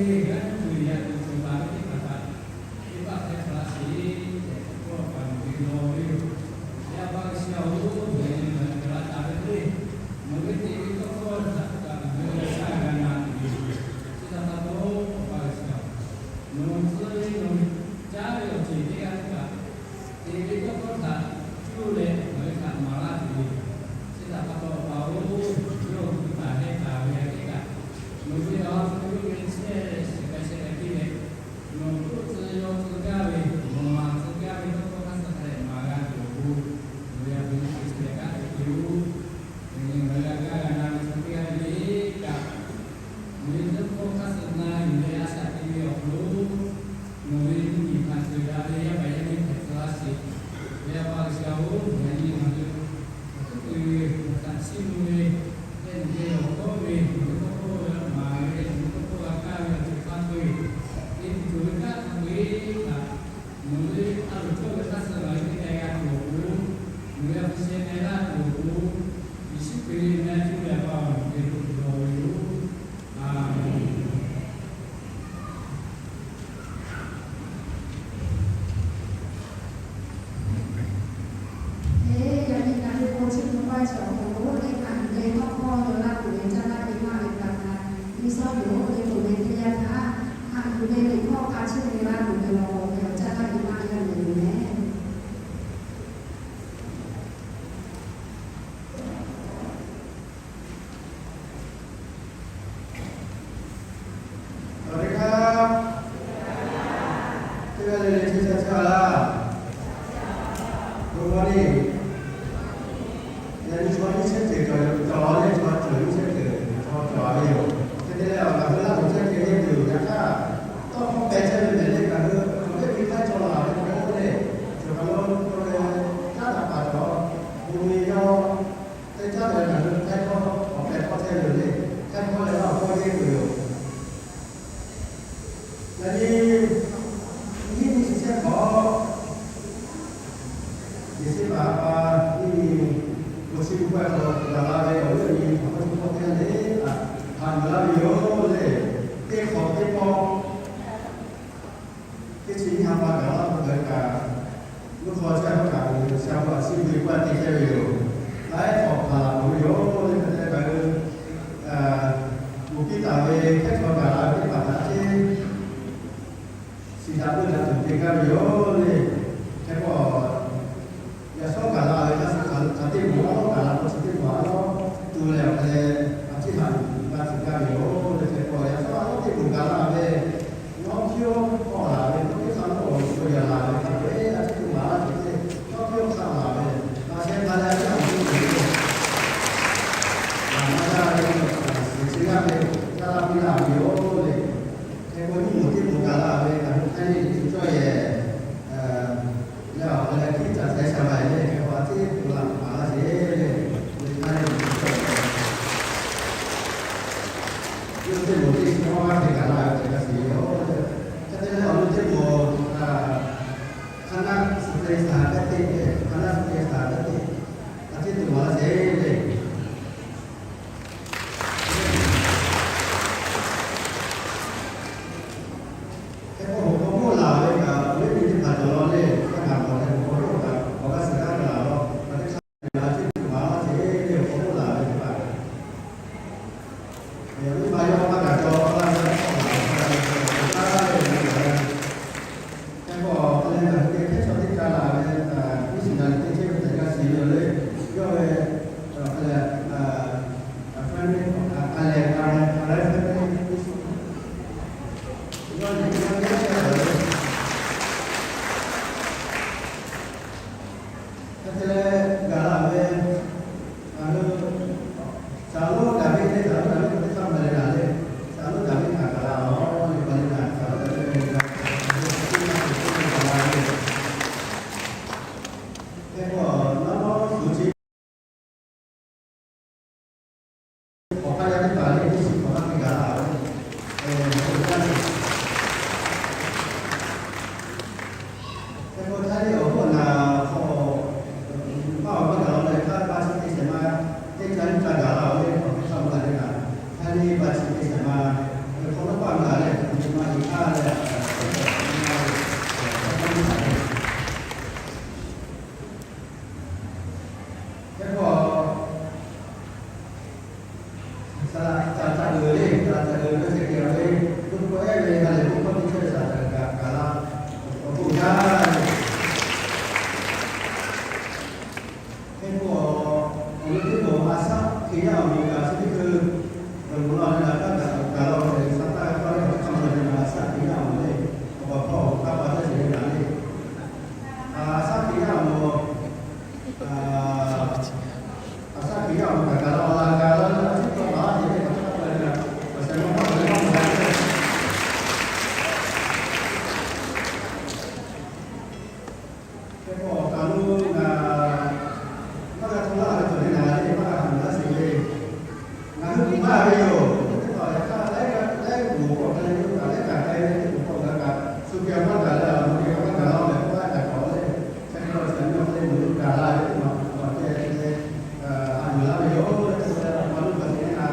G'aˇ nuˇ kuiˬ yaꞈ kuiˬ cawˬ taˍ ve teˇ hpaˍ htaꞈ, teˇ hpaˍ hk'e hk'aˬ la sheˍ tehꞈ, k'oˆ a pa nawˬ ve law ve yoˬ. Yaꞈ pa G'uiˬsha-oˬ, ngaˬ hui ngaˬ hui hk'aˬ la taˍ ve hk'e le, nawˬ ve teꞈ ve tawˇ hkawˇ htaꞈ kaꞈ ngaˬ hui g'a shaˇ g'a na tuˬ ve yoˬ. Chi htaꞈ pa taw, Awˬ pa G'uiˬsha-oˬ, nawˬ tcuh ve nawˬ caˉ ve awˬ ceuˬ teˇ g'aˇ kaꞈ, teꞈ ve tawˇ hkawˇ htaꞈ cuˇ leh ngaˬ hui htaꞈ maˍ laˇ tuˬ ve yoˬ. Chi htaꞈ pa taw, Awˬ pa-oˬ, yawˇ hui htaꞈ heh taˍ ve aꞈ kehˉ kaꞈ, nawˬ ve awˬ ha hpu yawˇ ve chehˇ shehˍ k'ai shehˍ k'ai piˇ leh, nawˬ k'oˆ tcuh yaw tcuh gaˇ ve, nawˬ maˍ tcuh gaˇ ve tawˇ hkawˇ hk'aˇ suh hk'a dehꞈ maˍ g'a tuˬ awˬ pon, nawˬ ve awˬ ha hpu yawˇ ve chehˇ leh gaˇ tuˬ ve yoˬ. Yaꞈ nyi ngaˬ hui g'a kaˇ g'a na ve chaw teˇ g'aˇ le le kaꞈ, nawˬ ve tawˇ hkawˇ hk'aˇ suh na yuˬ leh a shaꞈ te ve awˬ hk'aw lo, nawˬ ve mvuhˇmiˬ htaꞈ ceuˬ daꞈ ve yaˇ paˍ yaˇ miˇ hpehꞈ tcuh laˇ sheˍ. Ve Awˬ pa G'uiˬsha-oˬ, yaꞈ nyi ngaˬ hui awˬ hkuiˉ puiˍ ve, nawˬ htaꞈ chiˇ mvuh ve, leh nawˬ ve awˬ hkawˇ ve, nawˬ ve tawˇ hkawˇ g'a maˍ ve, nawˬ ve tawˇ hkawˇ g'a kaˇ ve awˬ ceuˬ hk'a peu-eˬ, te tuˬ cawˬ ve kanˉ hk'a peu-eˬ htaꞈ, nawˬ ve a loˍ cawˇ ve hk'aˇ suh ngaˬ hui te k'ai g'a tuˬ awˬ pon, nawˬ ve a hpu sheh k'ai laˇ tuˬ awˬ pon, Yeˍsuˆ Hkriꞈ ve awˬ meh cuˇ leh Awˬ pa-oˬ, ngaˬ hui te tuˬ cawˬ ve yoˬ. Aˍmenˍ. Teˇ g'aˇ le le ngaˬ hui k'o chi hk'e maˇ cawˬ k'o, teˇ hpaˍ le tawˇ hkawˇ yaw laˇ tuˬ ve caˇ laˇ ve maˇ ve kaꞈ, G'uiˬsha yoˬ le, tuˬ ve teˇ yanˇ htaˇ, haꞈ yuˬ ve liꞈ hkawˇ hk'a chehˇ ve laˇ tuˬ ve law k'o, ve awˬ caˇ laˇ ve maˇ ve yaˇ ve yoˬ mehˍ. สวัสดีครับ teˇ g'aˇ le le chehˇ chehˇ chehˇ a laˇ. Bon maˇ le. Yaꞈ nyi chaw nyiˇ shehˆ ceuˬ cawˬ ve, cawˬ le, chaw ceuˬ nyiˇ shehˆ ceuˬ, chaw cawˬ ve yoˬ. Hk'e te leh, awˬ laꞈ g'awˇ laˇ tuˬ chehˇ ceuˬ le tuˬ, yaꞈ hk'aˇ tawˇ hkawˇ pehˬ chehˇ ve mehˍ le, ngaˬ hui awˬ viˉ nyi htaˇ chaw laˬ ve k'o le, cawˬ kaˬ lo k'oˆ ve, caˉ daꞈ paˍ cawˬ, bon ve yawˇ teˇ caˉ leh ngaˬ hui htaiˇ hkawˇ awˬ pehˬ hkawˇ chehˇ ve yoˬ le. Htaiˇ hkawˇ leh awˬ hkawˇ yehˇ tuˬ yoˬ. Yaꞈ nyi nyiˇ nyi chi chehˇ hk'awꞈ, Yeˍsuˆ Hkriꞈ a pa nyiˇ nyi, bon chiˇ mvuh pawehˇ hk'aw lo gaˬ la ve awˬ viˉ awˬ nyi awˬ hk'aw chi hk'awꞈ teˇ g'aˇ le, haꞈ yuˬ laˇ ve yoˬ le. Teˇ hk'awꞈ teˇ pawˆ teˇ chi nyiˇ ha pa gaˬ laˇ k'o, ngaˬ hui kaꞈ mvuhˇ hk'aw chehˇ hk'awꞈ kaꞈ, G'uiˬsha hk'aw a ciˉ ve k'oˆ a te chehˇ ve yoˬ. Laiˉ hk'awꞈ hpaˍ laˬ k'oˆ ve yoˬ le. Hk'e te leh ngaˬ hui, a, uˬ piˇ taˍ ve htaiˇ hkawˇ gaˬ la ve teˇ hpaˍ htaꞈ a ciˉ shiˍ daꞈ peuˬ daꞈ tuˬ te gaˇ ve yoˬ le. Hk'e k'o, yaꞈ shawˉ gaˬ la ve hk'a shuˍ hk'aˬ teˇ moˍ a lawˉ gaˬ la k'o, chi teˇ moˍ a lawˉ tu leh awˬ hk'e leh, a ciˉ haꞈ yuˬ g'a tuˬ gaˇ ve yoˬ le. Hk'e k'o, yaꞈ shawˉ a lawˉ teˇ moˍ gaˬ la ve, nawˉ hkiˇ oˉ hk'awꞈ laˬ ve, nawˉ hkiˇ oˉ hk'aˆ lo awˬ hk'aw lo yaꞈ laˬ ve hk'e, a ciˉ teˇ moˍ a laˇ tuˬ te, nawˉ hkiˇ oˉ hk'aˆ laˬ ve, a sheh hk'a leh a ciˉ haꞈ yuˬ tuˬ yoˬ. Ngaˬ maˇ g'a ve, shiˍ chi g'aˇ ve, caˇ laˇ piˇ laˇ ve yoˬ le. Hk'e k'o, nyiˇ moˍ teˇ moˍ gaˬ la ve, ngaˬ hui htaiˇ le tuˬ cawˇ yehˬ leh awˬ hk'aw leh hkiˆ caꞈ teh sha la yehˬ le. Hk'e k'o, a ciˉ to la maˍ laˇ sheˍ le. Ve htaiˇ le tuˬ cawˇ yehˬ, yawˇ teˇ moˍ teˇ chi hawˉ g'aˇ hk'e gaˬ la ve tehꞈ g'a shiˍ ve yoˬ. Hk'e te leh awˬ lawn teˇ moˍ, hk'aˬ naˆ suh te shaˍ htaˇ teˇ, hk'aˬ naˆ suh te shaˍ htaˇ teˇ, a ciˉ to maˍ laˇ sheˍ le. Hk'e k'o, awˬ hk'aw moˇ laˬ ve kaꞈ, Awˬ hk'aw lo leh yawˇ kaꞈ leh kaꞈ k'ai ve teˇ pawˆ k'awꞈ g'a kaꞈ, shu k'ai maˇ gaˬ leh, awˬ hk'aw lo maˇ gaˬ la leh, k'oˆ a kaꞈ k'awꞈ leh, chehˇ kaꞈ chi a nyi awˬ hk'aw lo maˇ gaˬ la ve teˇ maˬ k'awꞈ ceh leh, haꞈ yuˬ la ve yoˬ. Leh chi leh awˬ pa lo kaꞈ chi leh a,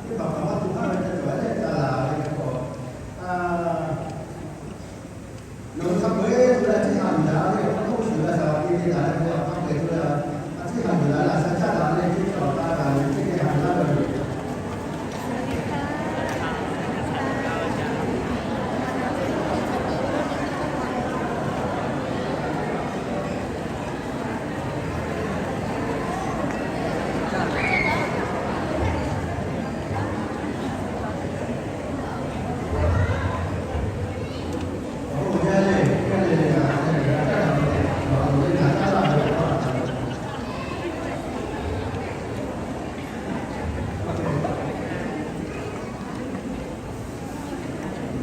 teˇ hpaˍ hpaˍ maˇ tuˬ hk'aˇ ve ca cawˬ leh ca laˬ ve k'o, nawˬ hui hk'a peu-eˬ tuˬ leh a ciˉ haꞈ yuˬ daꞈ ve, awˬ hk'aw lo shuˍ leh shaˍ laꞈ te te daꞈ leh k'o, a hk'a peu-eˬ tuˬ leh a ciˉ haꞈ yuˬ daꞈ leh a shaˍ caˇ daꞈ leh, chi cawˬ taˍ kaꞈ ve teˇ geh haꞈ yuˬ laˇ ve yoˬ.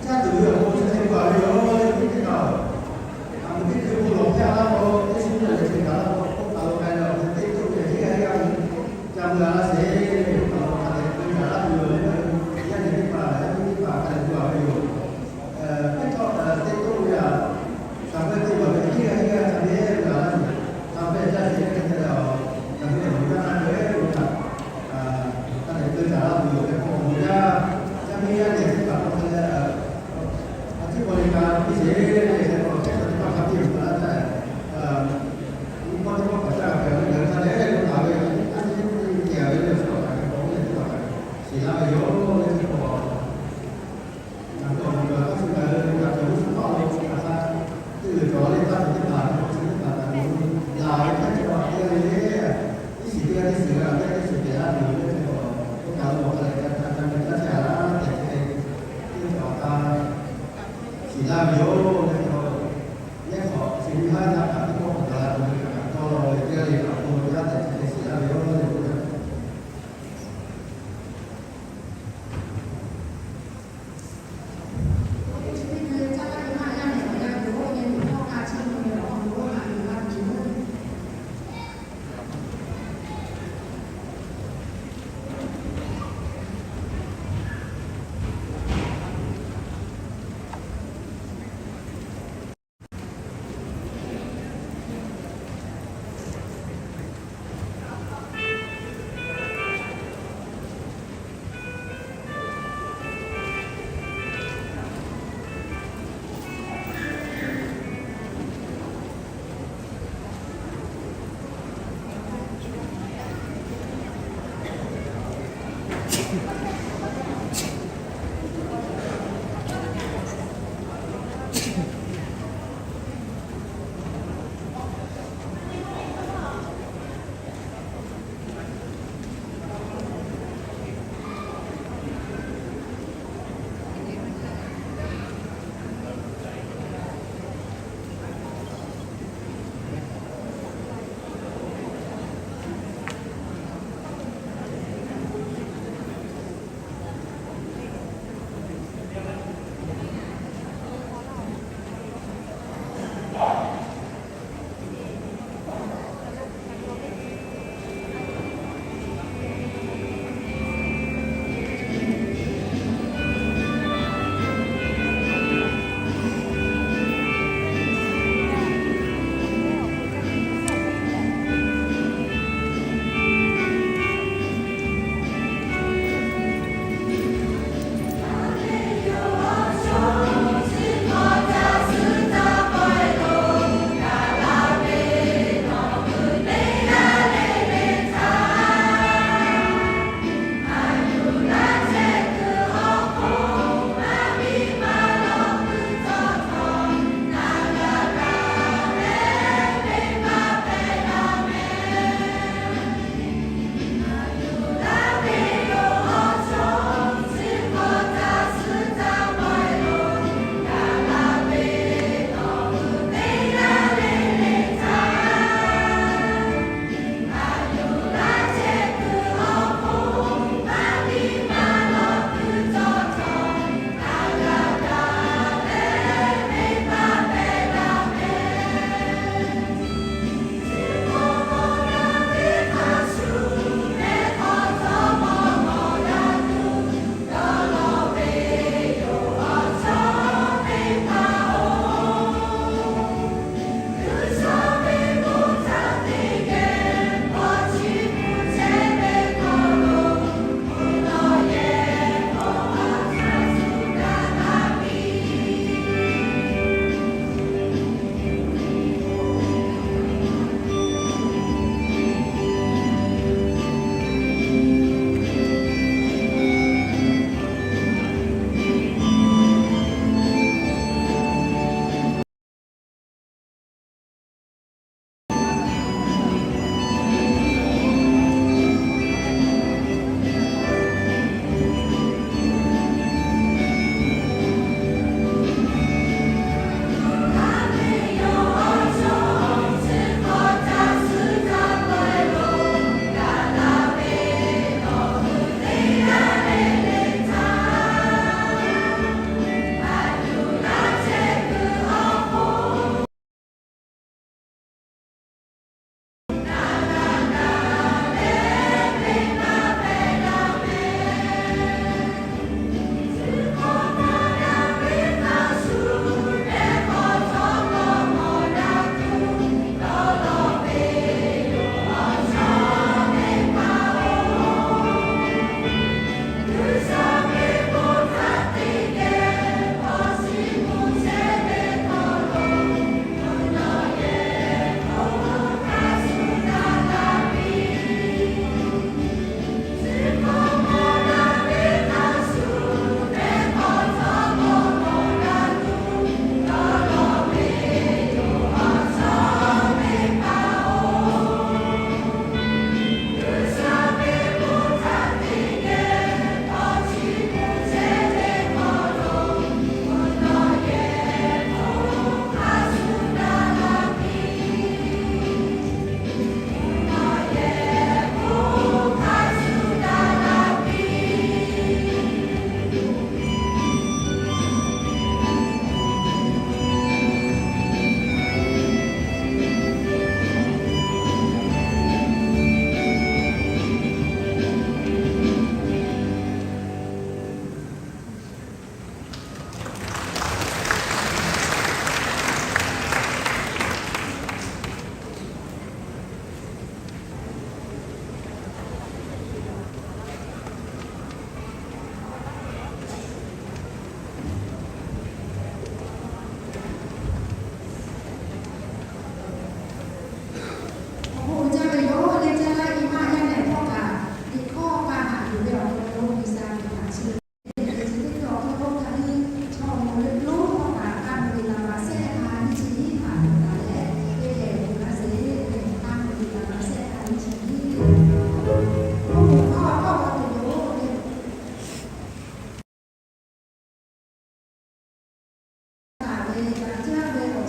Caˇ tuˬ ve awˬ pon chi hk'e bvuhꞈ ve yoˬ. Teˇ hkui teˇ hkui, a, teˇ hkui bon lawˬ hpehˇ laˇ k'o, teˇ shiˉ nyi lehˬ ceh gaˬ laˇ k'o, k'oˆ taˍ lo k'ai leh, teˇ toˆ ve a ciˉ g'aˇ g'aˇ ve, ca mui a laˇ sheˍ le, k'oˆ taˍ lo hk'a dehꞈ keu gaˬ laˇ tuˬ yoˬ le. Yaˇ nehˬ teˇ hpaˍ, yaˇ miˇ teˇ hpaˍ hk'a dehꞈ bvuhꞈ ve yoˬ. Teˇ htawˇ teˇ toˆ ve a, shaˍ pehˇ teˇ lawˬ ve a ciˉ g'aˇ g'aˇ ca mehˉ ve a laˇ sheˍ. Shaˍ pehˇ caˇ sheˍ hk'e te leh, ngaˬ hui awˬ moˍ yaˇ hk'a peu-eˬ lo kaꞈ, hk'a dehꞈ keu caˍ laˇ tuˬ yoˬ. Hk'e k'o awˬ moˍ yaˇ, yaˇ miˇ yaˇ nehˬ teˇ hpaˍ k'awꞈ hk'a leh, a ciˉ paw le ka piˇ sheˍ le. Hk'e k'o chehˇ sha teˇ hpaˍ hk'a piˇ awˬ hk'a laˇ caˇ, nyi pawˇ teˇ pawˆ hk'awꞈ caˇ kaꞈ hpehꞈ ve ngaˬ hui hk'a dehꞈ lo taˍ ve, a ciˉ kehˬ ve le. Chi awˬ hk'aˬ hk'e k'o le, teˇ hpaˍ hk'a shiˍ laˇ ve yoˬ le. Hk'e k'o ngaˬ hui awˬ moˍ kaꞈ hk'a shuˍ ngaˬ hui g'a cawˬ ve shu hpaˇ lo chi hk'aˬ hk'e te leh cawˬ le, taˇ tuˬ teˇ hpaˍ, chi teˇ hpaˍ kaꞈ ngaˬ hui laˬ ve hk'e te a te le le, iˉ shiˍ teˇ g'aˇ teˇ shiˍ g'a, teˇ shiˍ pehˬ laˇ tuˬ yoˬ le. Hk'e k'o, oˇ kaˬ lo awˬ hk'a lehˬ ca ca ca ve caˇ chehˇ a laˇ tehꞈ chi hk'e teˇ cawˬ a htaˇ shiˍ laˇ ve yoˬ le. Hk'e k'o, nehˉ hk'awꞈ chi nyi haˉ yaˇ kaꞈ teˇ pawˆ k'awꞈ gaˬ la tuˬ ve kaꞈ tawˇ law ve teˇ g'aˇ le kaꞈ awˬ hk'aw lo yaˇ tehꞈ chi hk'e shiˍ laˇ ve yoˬ le k'o.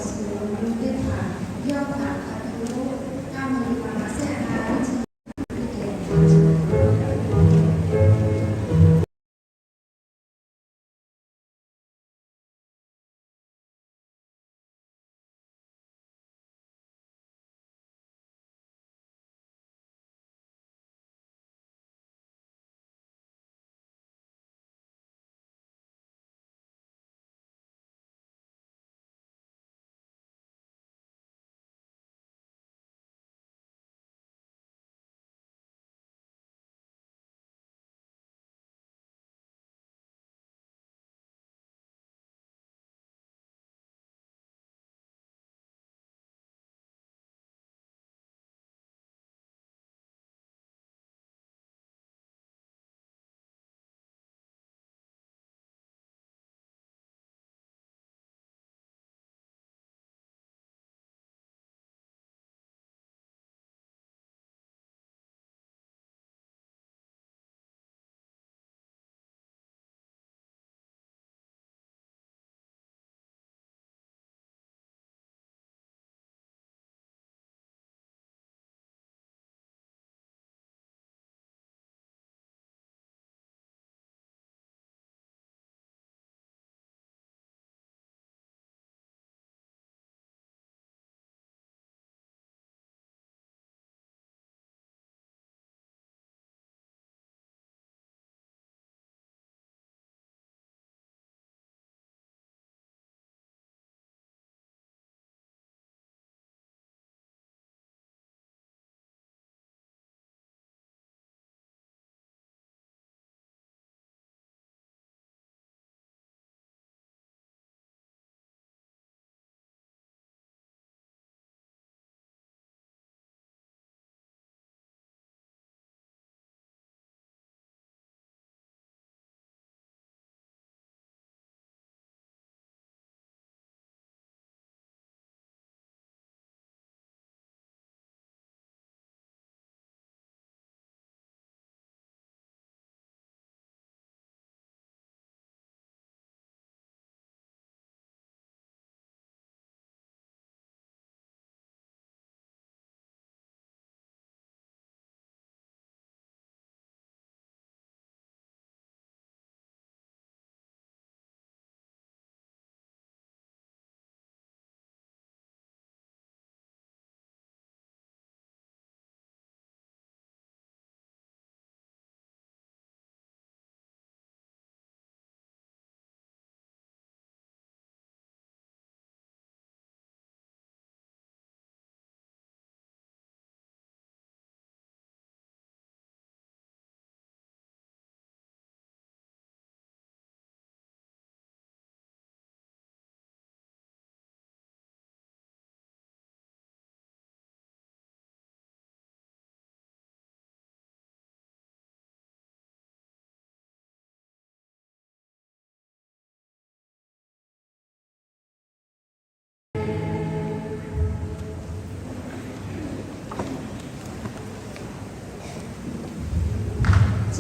Awˬ shiˍ awˬ mvuh teˇ hpaˍ yawˇ htaꞈ hk'a biˇ k'oˆ, Kaˇ mvuh ve kaꞈ maˇ shehˆ ha ve chi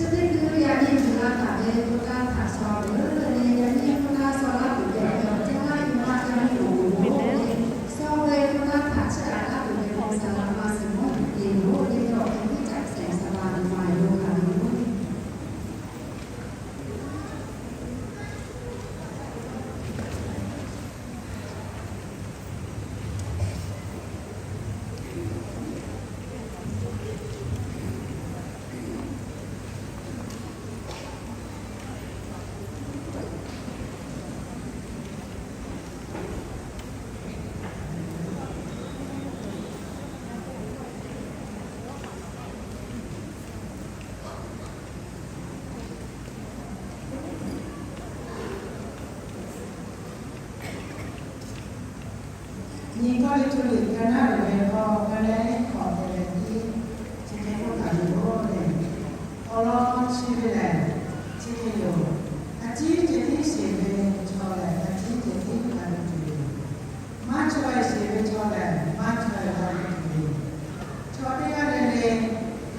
Chi teˇ hkui yaꞈ nyi tuˬ la taˍ ve Hkriꞈ htaꞈ sawˍ ve lehˬ, yaꞈ nyi Hkriꞈ sawˍ laˇ tuˬ ve awˬ ceuˬ htaꞈ yawˇ maˇ yaˇ miˇ loˍ ve, sawˍ ve Hkriꞈ htaꞈ chiˇ aꞈ laˇ tuˬ ve G'uiˬsha laꞈ ma suhˍ mawˇ tuˬ te yoˬ. Teˇ cawˬ hk'e tiˉ caꞈ shehˍ sha la ve maˇ yawˇ hk'a ve yoˬ. Nyi kawˇ ve co liꞈ ka naˉ uiˍ ve hk'aw ka naˉ hk'awꞈ te leh tiˉ chi hk'e k'oˆ taˍ ve yoˬ lehˬ, awˬ lawn chi ve lehˬ, chi hk'e yoˬ. A ciˉ ceh tiˉ sheˍ ve chaw lehˬ, a ciˉ ceh tiˉ g'a ve tuˬ yoˬ. Maˇ chaweh sheˍ ve chaw lehˬ, maˇ chaweh g'a ve tuˬ yoˬ. Chaw teˇ g'aˇ le le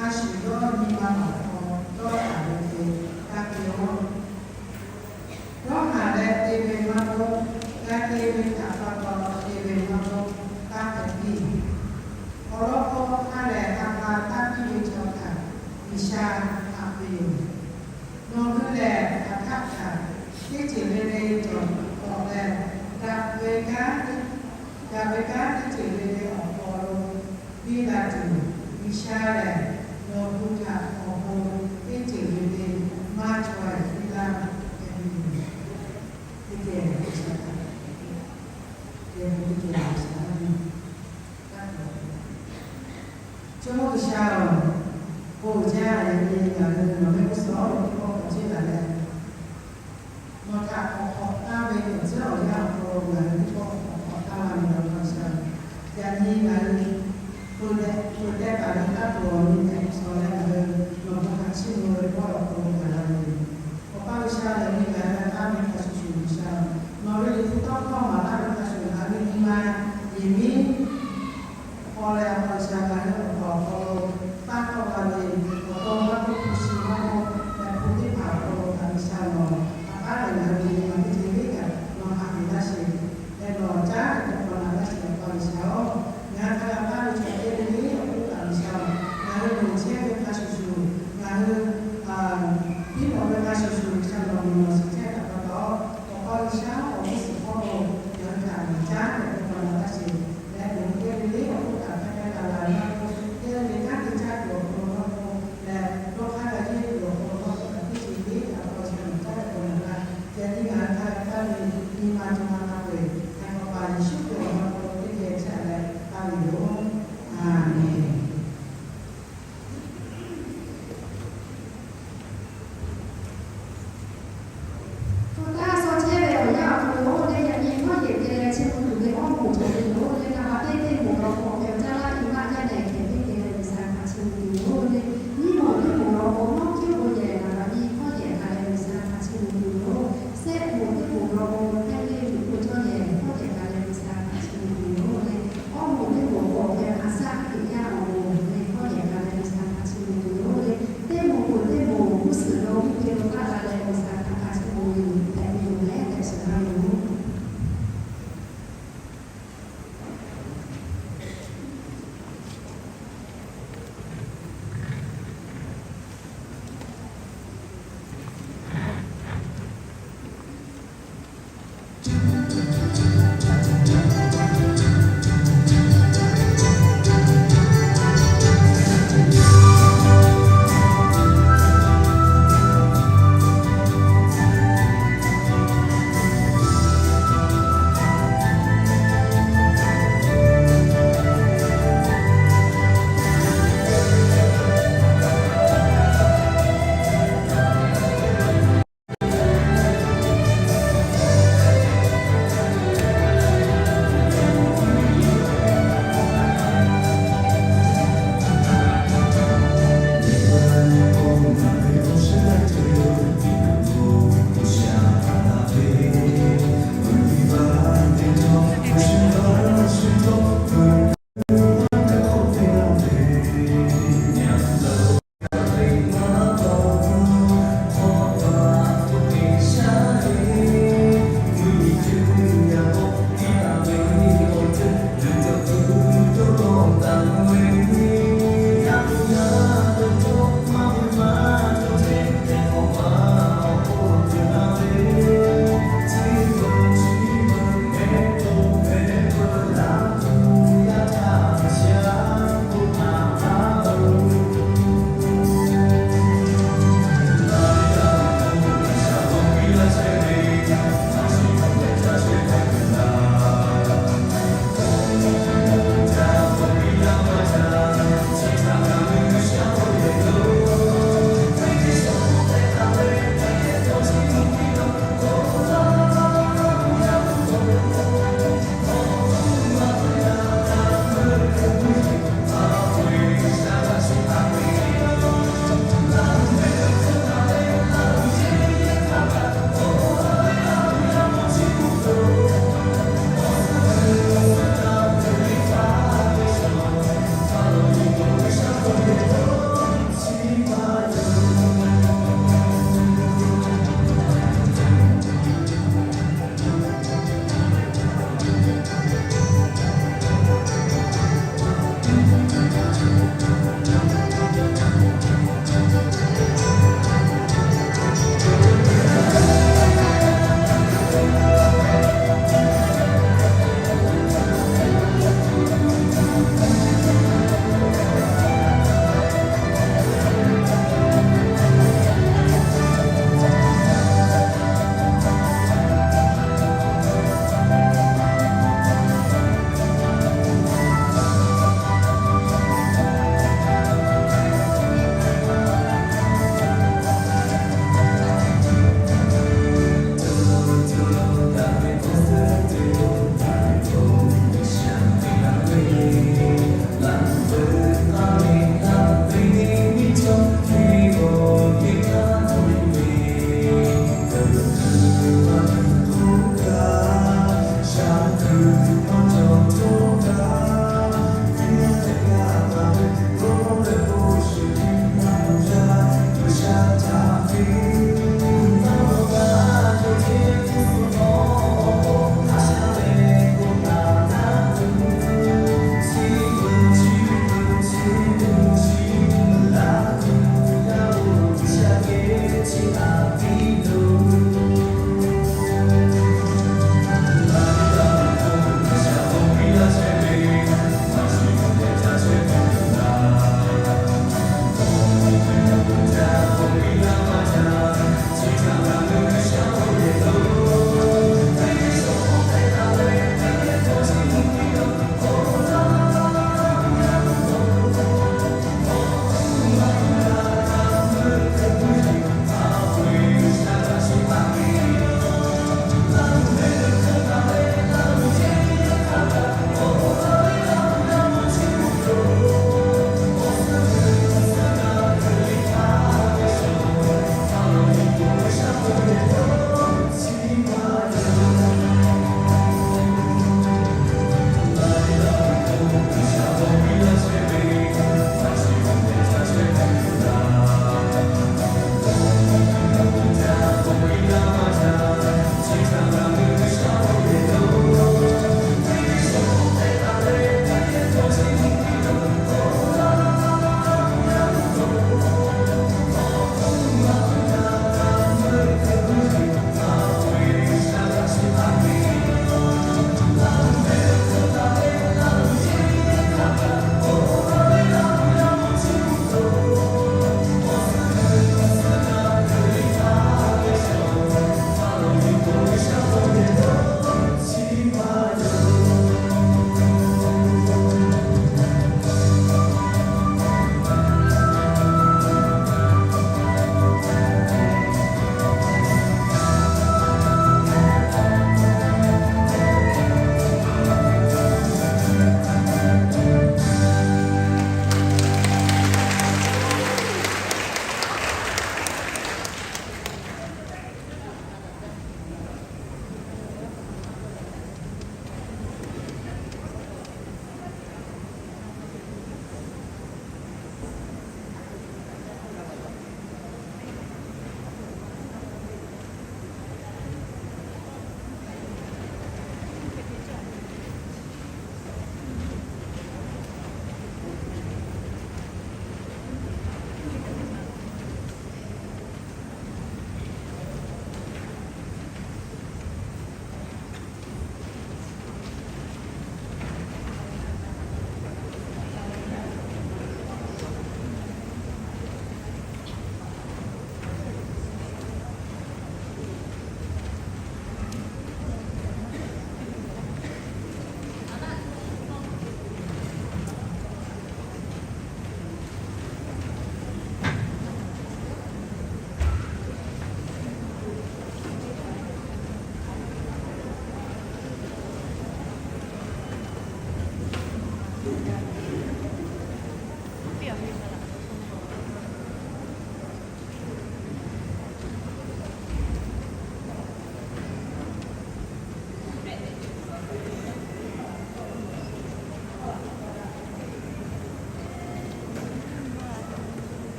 a shu yawˇ nyi ma awˬ hk'aw dawˇ haˍ ve hk'e g'a te-o. Dawˇ haˍ leh te ve maˇ k'oˆ, g'a te ve htaꞈ pa taw te ve G'uiˬsha lehˬ, nawˬ hui htaꞈ awˬ bon teˇ ceuˬ le le maˇ cawˬ-e piˇ laˇ tehꞈ, teˇ geh G'uiˬsha htaꞈ geh teˇ geh G'uiˬsha Jawˇmawˇ G'uiˬsha-oˬ, bon jaˇ leh, yaꞈ nyi ngaˬ hui nawˬ mehˆ g'uˇ suhˍ lo teˇ pawˆ k'awꞈ ceˇ laˬ leh, nawˬ htaꞈ k'awꞈ hk'awꞈ taˍ ve awˬ tcuhˉ awˬ yanˇ awˬ hk'aw lo ngaˬ hui teˇ pawˆ k'awꞈ hk'awꞈ taˍ la ve law k'a G'uiˬsha-oˬ, yaꞈ nyi ngaˬ hui peuˬ tehꞈ peuˬ tehꞈ taˍ ve taˇ tuˬ awˬ nyi tehꞈ suh leh ngaˬ hui nawˬ bon htaꞈ chiˇ mvuh ve pawˆ awˬ hk'aw lo gaˬ la ve yoˬ. Awˬ pa G'uiˬsha lehˬ, ngaˬ hui g'a taˍ ve hk'a shuˍ shuˍ G'uiˬsha-oˬ, nawˬ ve liꞈ hpu tawˇ hkawˇ maˍ laˇ ve hk'a shuˍ ngaˬ hui nyi ma yehˬ miˉ hk'aw leh, Awˬ pa G'uiˬsha ngaˬ hui awˬ hk'aw lo taˇ kawˆ la ve awˬ to maˇ k'oˆ, hpu shi maˇ k'oˆ, hpu teˇ hpaˍ awˬ hk'aw lo kaꞈ G'uiˬsha nawˬ htaꞈ taˍ leh ngaˬ hui ve nyi ma teˇ ceuˬ le kaꞈ nawˬ haꞈ yuˬ laˇ sheˍ leh nawˬ caˉ leh k'awꞈ naꞈ laˇ sheˍ, Awˬ pa G'uiˬsha-oˬ. Ngaˬ hui hk'a g'a taˍ ve chaw teˇ g'aˇ le le awˬ hk'oˆ kaꞈ G'uiˬsha-oˬ, ngaˬ hui loˍ chehˇ ve hk'a shuˍ shuˍ, ngaˬ hui piˇ lawˬ ve hk'a shuˍ shuˍ G'uiˬsha nawˬ mvuhˇ naw shiˍ chehˇ htaꞈ pa taw, Awˬ pa G'uiˬsha awˬ g'uˇ suhˍ hk'aw lo ngaˬ hui htaꞈ caˉ leh k'awꞈ naꞈ laˇ sheˍ leh, nawˬ hui teˇ g'aˇ le le awˬ hk'oˆ kaꞈ hk'a gaˇ la la maˇ k'oˆ, teˇ g'aˇ le le kanˉ te caˇ tuˬ awˬ hk'aw lo maˇ k'oˆ leh, dawˇ hk'aˇ g'a yeˇ tuˬ awˬ hk'aw lo maˇ k'oˆ kaꞈ teˇ ceuˬ le kaꞈ Awˬ pa G'uiˬsha nawˬ caˉ leh k'awꞈ naꞈ laˇ. Yaꞈ nyi ngaˬ hui hk'a g'a taˍ ve nyi ma ca ma hk'a peu-eˬ htaꞈ Awˬ pa Yeˍsuˆ Hkriꞈ awˬ hk'aw lo teˇ geh caˇ leh taˍ ve yoˬ. Aˬmenˍ. Hpu taˇ suh chehˇ ve awˬ yanˇ awˬ hk'aw lo teˇ geh yaꞈ nyi hkawˇ yehˬ geh chiˇ mvuh tuˬ ve awˇ moˍ cawˬ ve yoˬ le. Naˍ baꞈ teˇ teˇ moˍ law k'o, awˬ hk'e awˬ caˇ laˇ iˉ maˆ yaˇ lehˬ hkeh teˇ geh G'uiˬsha htaꞈ chiˇ mvuh tuˬ yoˬ le. Nyiˇ moˍ teˇ moˍ law k'o, nawˉ hkiˉ bon yehˬ naˍ baꞈ nyi hkawˇ yehˬ hk'a leh G'uiˬsha htaꞈ chiˇ mvuh tuˬ yoˬ. Sehˆ moˍ teˇ moˍ law k'o, hk'e le yuˬ k'o cawˇ yehˬ hkawˇ yehˬ hk'a leh G'uiˬsha htaꞈ chiˇ mvuh tuˬ yoˬ le. Awˇ moˍ teˇ moˍ k'o, awˬ hk'e a shaˆ teꞈ yaˇ awˬ moˍ le hkawˇ yehˬ hk'a leh G'uiˬsha htaꞈ chiˇ mvuh tuˬ yoˬ le. Teˇ moˍ k'o teˇ moˍ g'uˇ suhˍ lo mvuhˇ te lo taˆ la leh G'uiˬsha htaꞈ hk'a chiˇ mvuh ve yoˬ tehꞈ ve yoˬ leh tehꞈ shiˍ laˇ ve yoˬ.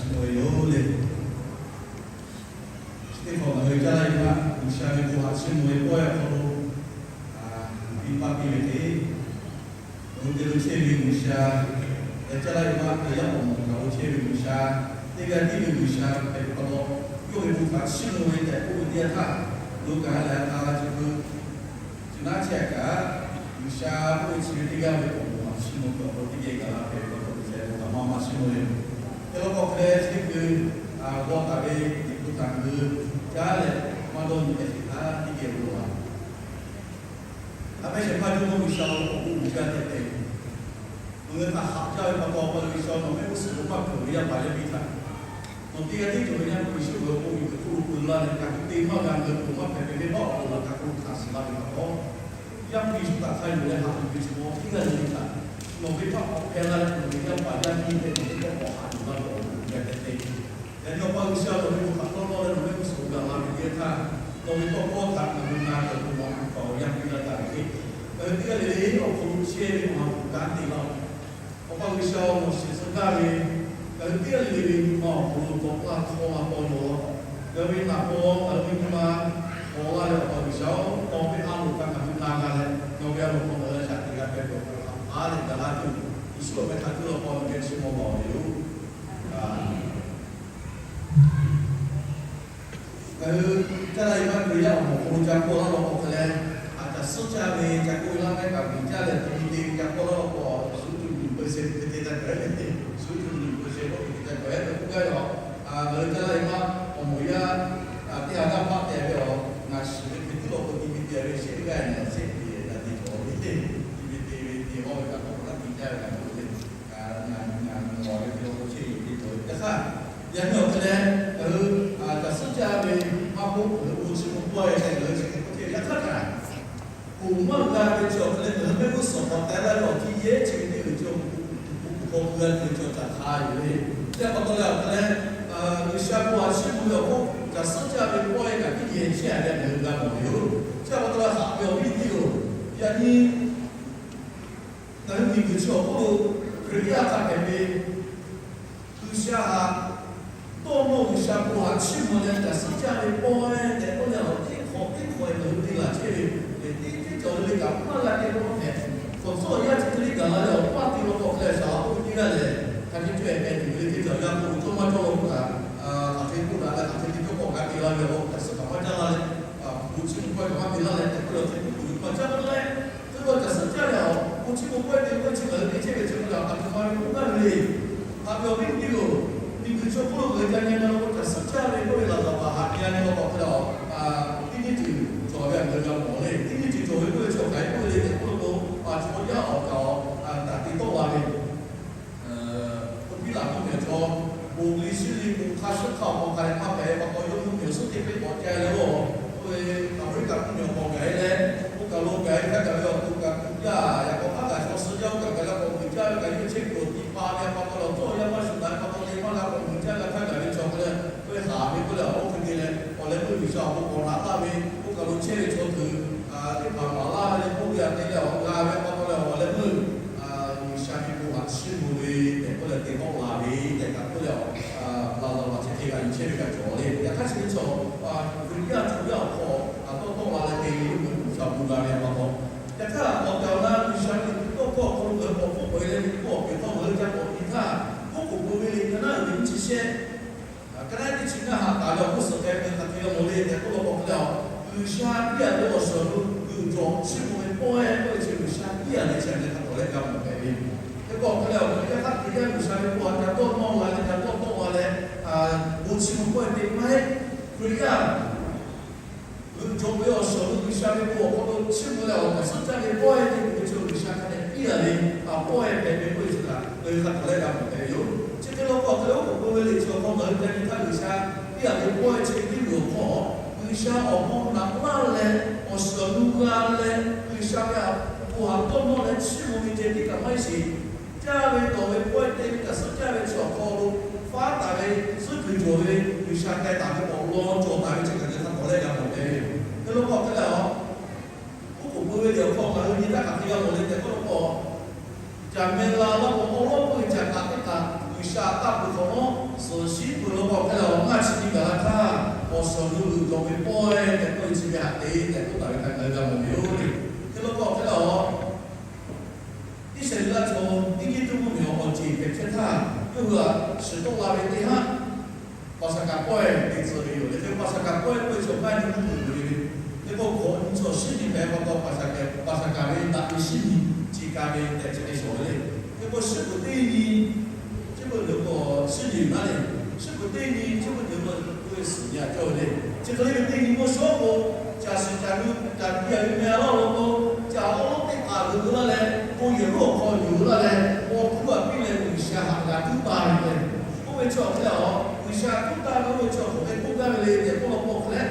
Chi ve yoˬ le. Chi teˇ hk'awꞈ ngaˬ hui Caˇ laˇ ve maˇ G'uiˬsha ve bon htaꞈ chiˇ mvuh ve pawehˇ awˬ hk'aw lo, a, biˇ paˆ piˇ ve hk'e, ngaˬ hui te lo chehˇ ve G'uiˬsha, yaꞈ Caˇ laˇ ve maˇ hk'e yaˇ awˬ moˍ kaꞈ lo chehˇ ve G'uiˬsha, teˇ g'aˇ tiˉ ve G'uiˬsha hpehꞈ pa taw, yawˇ ve bon htaꞈ chiˇ mvuh ve tehꞈ k'oˆ ve teˇ yanˇ htaˇ, lo kaꞈ lehˬ a la chi beuꞈ Ceuˬ naˉ chehˇ kaꞈ, G'uiˬsha k'oˆ ve chi ve teˇ g'aˇ ve awˬ moˍ htaꞈ chiˇ mvuh ve awˬ hk'aw lo teˇ geh gaˬ la hpehꞈ ve pa taw, G'uiˬsha ve bon htaꞈ maˇ maˇ chiˇ mvuh ve yoˬ. Hk'e law k'o hk'e leh chi teˇ hkui g'aw taˍ ve Liꞈ hpu htaꞈ ngaˬ hui caˉ leh maˇ dawˇ nyi tehꞈ sheˍ htaˇ teˇ geh lo laˬ. A pehˉ shehˍ hpaˇ Jawˇmawˇ G'uiˬsha awˬ bon uiˍ jaˇ tehꞈ tehꞈ, ngaˬ hui htaꞈ haꞈ jaˇ ve pa taw, Awˬ pa G'uiˬsha nawˬ mehˆ g'uˇ suhˍ lo maˇ hpeuꞈ ve yaˇ paˍ yaˇ miˇ htaꞈ nawˬ teˇ g'aˇ tiˉ cawˬ ve nyaˇ hpu Yeˍsuˆ ve awˬ bon uiˍ hk'oˆ lo peuˬ laˇ leh, ngaˬ hui te maˇ g'a ngaˬ hui peuˬ maˇ hpehꞈ ve venˇ baˆ awˬ hk'aw lo laꞈ ka hk'oˆ lo hkanˍ suh laˇ ve pa taw, yaˇ hpu Yeˍsuˆ htaꞈ hk'a yonˍ leh haꞈ yuˬ ve chi mawˬ teˇ g'aˇ le le htaꞈ nawˬ ve htaꞈ k'awꞈ hpehˇ laˇ leh, nawˬ ve yaˇ paˍ yaˇ miˇ tehꞈ nawˬ ve tawˇ hkawˇ haꞈ yuˬ laˇ ve awˬ bon uiˍ jaˇ tehꞈ tehꞈ, yaꞈ nyi Awˬ pa G'uiˬsha nawˬ ve bon htaꞈ tawˇ nawˇ leh nawˬ mehˆ g'uˇ suhˍ lo gaˬ la ve teˇ yanˇ htaˇ, nawˬ ve tawˇ hkawˇ htaꞈ ngaˬ hui na gaˬ tuˬ nawˬ htaꞈ k'awꞈ yaˇ piˇ laˇ taˍ ve hk'e, ngaˬ hui teˇ g'aˇ le le awˬ hk'aw lo chehˇ ve awˬ ha hpu kanˉ te laˇ-oˬ. Awˬ pa G'uiˬsha-oˬ, nawˬ shiˍ tcuh gaˇ ve ngaˬ hui teˇ g'aˇ le le ve nyi ma awˬ hk'aw lo dawꞈ laˇ hkawˇ maˇ tawˇ yaw laˇ. Ngaˬ hui ve naˍ paw ngaˬ hui ve nyi ma hk'aw laˇ leh, Awˬ pa G'uiˬsha-oˬ, nawˬ ve a loˍ htaꞈ ngaˬ hui na g'a leh, nawˬ ve a loˍ hk'aw ngaˬ hui shaꞈ teꞈ g'a hpehꞈ ve awˬ hk'aw lo haꞈ k'aˉ leh gaˬ laˇ tuˬ, Yeˍsuˆ awˬ meh htaꞈ cuˇ leh awˬ pa nawˬ geh chiˇ mvuh lawˬ ve yoˬ. Ngaˬ hui Caˇ laˇ ve maˇ Hkriꞈ yaˇ awˬ moˍ hk'aw lo ca hkawˇ laˇ law k'o hk'e leh, a, caˬ suhˉ caˇ ve ca k'oˆ ve laˇ mehˆ kaꞈ miˬ caˇ leh, Timothy ca hkawˇ laˇ law k'o, suˉ tuˬ nyiˬ peuˬ shehˍ hpehꞈ te ta kaˬ ve, suˉ tuˬ nyiˬ peuˬ shehˍ k'oˆ ve te ta kaˬ ve, k'oˆ gaˇ ve a, ngaˬ hui Caˇ laˇ ve maˇ awˬ moˍ yaˇ teˇ ha g'aˇ hpaˆ tehꞈ ve a, ngaˬ shiˍ ve hk'e tiˉ law k'o Timothy ve shehˆ g'aˇ nyi shehˆ te g'a te cawˬ ve, Timothy ve te haw ve kaꞈ k'oˆ laˇ te caˇ ve kaꞈ k'oˆ ve, ngaˬ ngaˬ ngaˬ lawˬ ve hk'e law k'o chehˇ ve te cawˬ ve teˇ htaˇ, yaꞈ nyi awˬ hk'e leh ngaˬ hui caˬ suhˉ caˇ ve maˇ k'oˆ, ngaˬ hui bon chiˇ mvuh pawehˇ ve ngaˬ hui chi hk'e k'oˆ chehˇ ve yaꞈ hk'aˇ kaꞈ, ponˬ maˇ g'a ve chi awˬ hk'e leh ngaˬ hui mehˆ g'uˇ suhˍ hk'aw teh laˇ ve awˬ tiˇ yehˇ chi ve teˇ g'uiˬ chi awˬ hk'aw lo g'a tuˬ ve chi awˬ caˬ hk'a yoˬ le. Chi pa taw leh awˬ hk'e leh G'uiˬsha bon htaꞈ chiˇ mvuh ve awˬ hk'oˆ caˬ suhˉ caˇ ve pawehˇ kaꞈ teˇ yehˬ chehˇ a ve ngaˬ hui g'a mawˬ ve yoˬ. Chi pa taw leh haꞈ ve awˬ viˉ teˇ-oˬ, yaꞈ nyi ngaˬ hui miˬ guiˬ chi awˬ hk'oˆ lo Hkriꞈ yaˇ hk'a hpehꞈ ve G'uiˬsha htaꞈ dawˇ nawˇ, G'uiˬsha bon htaꞈ chiˇ mvuh leh caˬ suhˉ caˇ ve pawehˇ tehꞈ k'oˆ leh awˬ teˇ hk'awꞈ teˇ hk'awꞈ e ngaˬ hui te laˬ chehˇ ve, teˇ ceuˬ le le kaꞈ maˇ g'a te k'o hpehꞈ, hk'awꞈ tcuhˉ yaˇ chi hk'e le gaˬ la leh awˬ paˇ te law k'o hk'e leh shaˍ laꞈ k'oˆ ve teˇ g'aˇ lehˬ, hk'a hk'e cawˬ ehˍ hpehꞈ tuˬ ve le teˇ ceuˬ yaˇ k'o cawˇ maˇ cawˇ law k'o kaꞈ, hk'aˬ hk'e k'oˆ daꞈ leh hk'aˬ hk'e te cawˇ k'awꞈ g'a te la ve awˬ caˬ suhˉ kaꞈ maˇ caˇ la leh, bon chiˇ mvuh pawehˇ kaꞈ maˇ te laˇ leh tehꞈ k'oˆ leh awˬ hk'e k'oˆ tuˬ ve maˇ caˇ k'oˆ leh, teˇ pawˆ caˬ suhˉ caˇ leh awˬ bon chiˇ mvuh pawehˇ te k'oˆ ve chi ngaˬ hui te chehˇ ve chi k'oˆ leh a hk'aˬ hk'e ma ve k'oˆ gaˇ ve le. Haꞈ ve awˬ viˉ teˇ-oˬ, miˬ guiˬ chi awˬ hk'oˆ lo ngaˬ hui ca nyi ma law k'o caˬ suhˉ caˇ ve k'oˆ ve laˬ zaˍ paˍ haꞈ nyi a nyi law k'awꞈ hk'e leh a, teˇ nyiˇ ceuˬ cawˬ ve a ngaˬ hui g'a mawˬ le. Teˇ nyiˇ ceuˬ cawˬ ve k'oˆ ve chi awˬ hk'aˬ hk'e k'oˆ ve le tehꞈ k'oˆ lo k'o, a chaw yaˇ awˬ kaˍ awˬ daꞈ te tawˆ la ve k'oˆ piˇ laˬ k'oˆ ve chaw, bon liˇ shiˉ liˇ bon hk'aˇ shiˉ hk'aˇ awˬ hk'aw hk'a leh maˇ hpehꞈ pa taw, yawˇ mvuhˇmiˬ awˬ suhˉ teˇ hk'e k'awꞈ ca leh g'awˇ, oˇ ve Aˍmeˍriˆkaꞈ mvuhˇmiˬ awˬ hk'aw gaˬ e leh, oˇ kaˬ lo gaˬ e htaˇ kaꞈ ve awˬ to kaꞈ kuˬ jaˇ. Yaꞈ k'aw hk'aˇ kaꞈ chaw suh jaˇ oˇ kaˬ gaˬ leh k'awꞈ kuˬ jaˇ ve kaꞈ yawˇ chehˇ kuiˬ awˬ tiꞈ pa ve pa taw leh awˬ cawˇ yaˇ maˇ shuˍ daꞈ pa taw te maˇ g'a k'awꞈ kuˬ jaˇ ve htaˇ kaꞈ ve chaw k'oˆ leh, oˇ ve haꞈ ve k'oˆ leh awˬ hk'e te leh awˬ leh meuˇ G'uiˬsha awˬ bon k'awꞈ naꞈ laˇ ve, oˇ kaˬ lo chehˇ ve chaw kuiˬ teˇ hpaˍ maˍ laˇ ve leh k'oˆ ve a te leh awˬ g'a ve pa taw leh awˬ leh meuˇ G'uiˬsha ve bon htaꞈ chiˇ mvuh ve tehꞈ k'oˆ leh te tawˆ la ve tehꞈ kaꞈ k'oˆ leh, Laˍzaˍruˆ chi hk'e g'a nyi chehˇ ve kaꞈ cawˬ le. Yaꞈ hk'aˇ chi ve chaw, Hkriꞈ yaˇ chaw yaˇ awˬ hk'aw dawˇ tawˆ la leh te ve yoˬ, G'uiˬsha bon g'a ve pa taw. Yaꞈ hk'aˇ awˬ tehˬ awˬ na G'uiˬsha ve tawˇ hkawˇ awˬ hk'aw lo ngaˬ hui k'awꞈ hpfuhˆ k'awꞈ e leh ve k'oˆ awˬ pehˬ hk'aw ngaˬ hui ca k'awꞈ nyi htaˇ, oˉ k'oˍ pui ve le ka naˉ uiˍ ve nyiˇ chi shehˆ ka naˉ teˇ chi ngaˇ haꞈ taˍ ve awˬ hk'oˆ suhˍ k'ai ve hk'a te g'a mawˬ le tehꞈ k'oˆ law k'o hk'e leh a, G'uiˬsha piˇ a ve awˬ suhˍ lo g'uiˬ cawˬ chiˇ mvuh ve pawehˇ k'oˆ ve chi G'uiˬsha piˇ a ve chi a nyi hk'a tawˍ leh g'a mawˬ hpehꞈ ve. Hk'e k'o hk'e leh awˬ hk'e yaˇ hk'aˇ Hkriꞈ yaˇ G'uiˬsha ve bon htaꞈ ca dawˇ nawˇ la leh ca dawˇ tawˆ la leh, bon chiˇ mvuh pawehˇ te maˇ heˆ. Hkriꞈ yaˇ g'uiˬ cawˬ ve awˬ suhˍ lo G'uiˬsha ve bon awˬ hk'aw lo chiˇ mvuh leh awˬ caˬ suhˉ caˇ ve pawehˇ te tuˬ ve chi G'uiˬsha hk'a dehꞈ piˇ a ve, a pawehˇ hpehꞈ ve k'oˆ ve chi htaꞈ ngaˬ hui hk'a tawˍ leh g'a mawˬ hpehꞈ ve yoˬ. Chi hk'e law k'o hk'e leh oˉ k'oˍ pui ve liꞈ chi awˬ hk'aw ngaˬ hui ca nyi htaˇ G'uiˬsha piˇ a ve pawehˇ chi teˇ g'uiˬ awˬ hk'aw, G'uiˬsha awˬ bon naꞈ laˇ leh awˬ suhˍ awˬ nu g'a leh G'uiˬsha ve bon htaꞈ dawˇ nawˇ leh chiˇ mvuh ve ceh tiˉ kaꞈ maˇ heˆ sheˍ. Caˇ ve dawˬ ve pawehˇ te ve caˬ suhˉ caˇ ve chi awˬ hk'aw lo faˉ taˍ ve, suhˉ kuiˬ cawˬ ve, G'uiˬsha teh taˍ ve k'awꞈ law cawˬ taˍ ve chi kaꞈ ngaˬ hui hk'a tawˍ leh g'a mawˬ hpehꞈ ve yoˬ. Hk'e law k'o hk'e leh a, oˉ k'oˍ pui ve liꞈ awˬ hk'aw ngaˬ hui nyi htaˇ hk'aˬ hk'e g'a mawˬ le tehꞈ k'oˆ law k'o, caˬ meh la laˇ k'o awˉ lawˉ puiˇ ve caˬ kaꞈ teˇ kaꞈ G'uiˬsha taˇ peuˬ hk'awꞈ nawˉ suhˍ shi ve pawehˇ tehꞈ k'oˆ ve chi ve haꞈ te tehꞈ k'oˆ taˍ ve htaꞈ ngaˬ hui g'a mawˬ ve yoˬ. Hk'e law k'o hk'e leh a, Iˉsaˍreˍlaˆ chaw Eˇjiˇtuꞈ mvuhˇmiˬ awˬ ceuˬ hpehꞈ chehˇ htaˇ, yawˇ hui aꞈ shiˍ tawˆ la ve teˇ haˉ Paˍsaˍhkaˍ pawehˇ te tcuh ve yoˬ. Leh ve Paˍsaˍhkaˍ pawehˇ k'oˆ ve chaw maˇ nyi mvuhˇ miˬ ve le. Hk'e k'o hkawꞈ nyi chaw shiˉ nyi hpehꞈ pa taw Paˍsaˍhkaˍ, Paˍsaˍhkaˍ ve daꞈ ve shiˉ nyi chi ka ve tehꞈ chi hk'e shawˍ ve le. Hk'e k'o shiˉ peuˬ teˇ nyi chi beuꞈ leh k'o shiˉ nyi naˉ le, shiˉ peuˬ teˇ nyi chi beuꞈ leh k'o k'oˆ ve suhˍ nyi aꞈ cawˇ ve le. Chi hk'e le ve teˇ nyi k'o shawˉ k'o, caˬ shiˍ caˬ hui caˬ tiˇ a ve meh a laˇ lo k'o, caˬ awˉ lawˉ teˇ k'aꞈ g'euꞈ laˇ leh, bon yehˬ lonˉ awˬ hk'aw yuˬ laˇ leh, awˬ hkuˇ aꞈ piˇ leh G'uiˬsha haꞈ g'a tuˉ taˇ ve le. Oˇ ve chi awˬ hk'e leh a, G'uiˬsha tuˉ taˇ ve oˇ ve chi awˬ hk'e k'oˆ gaˇ ve le tehꞈ k'oˆ law k'o hk'e leh,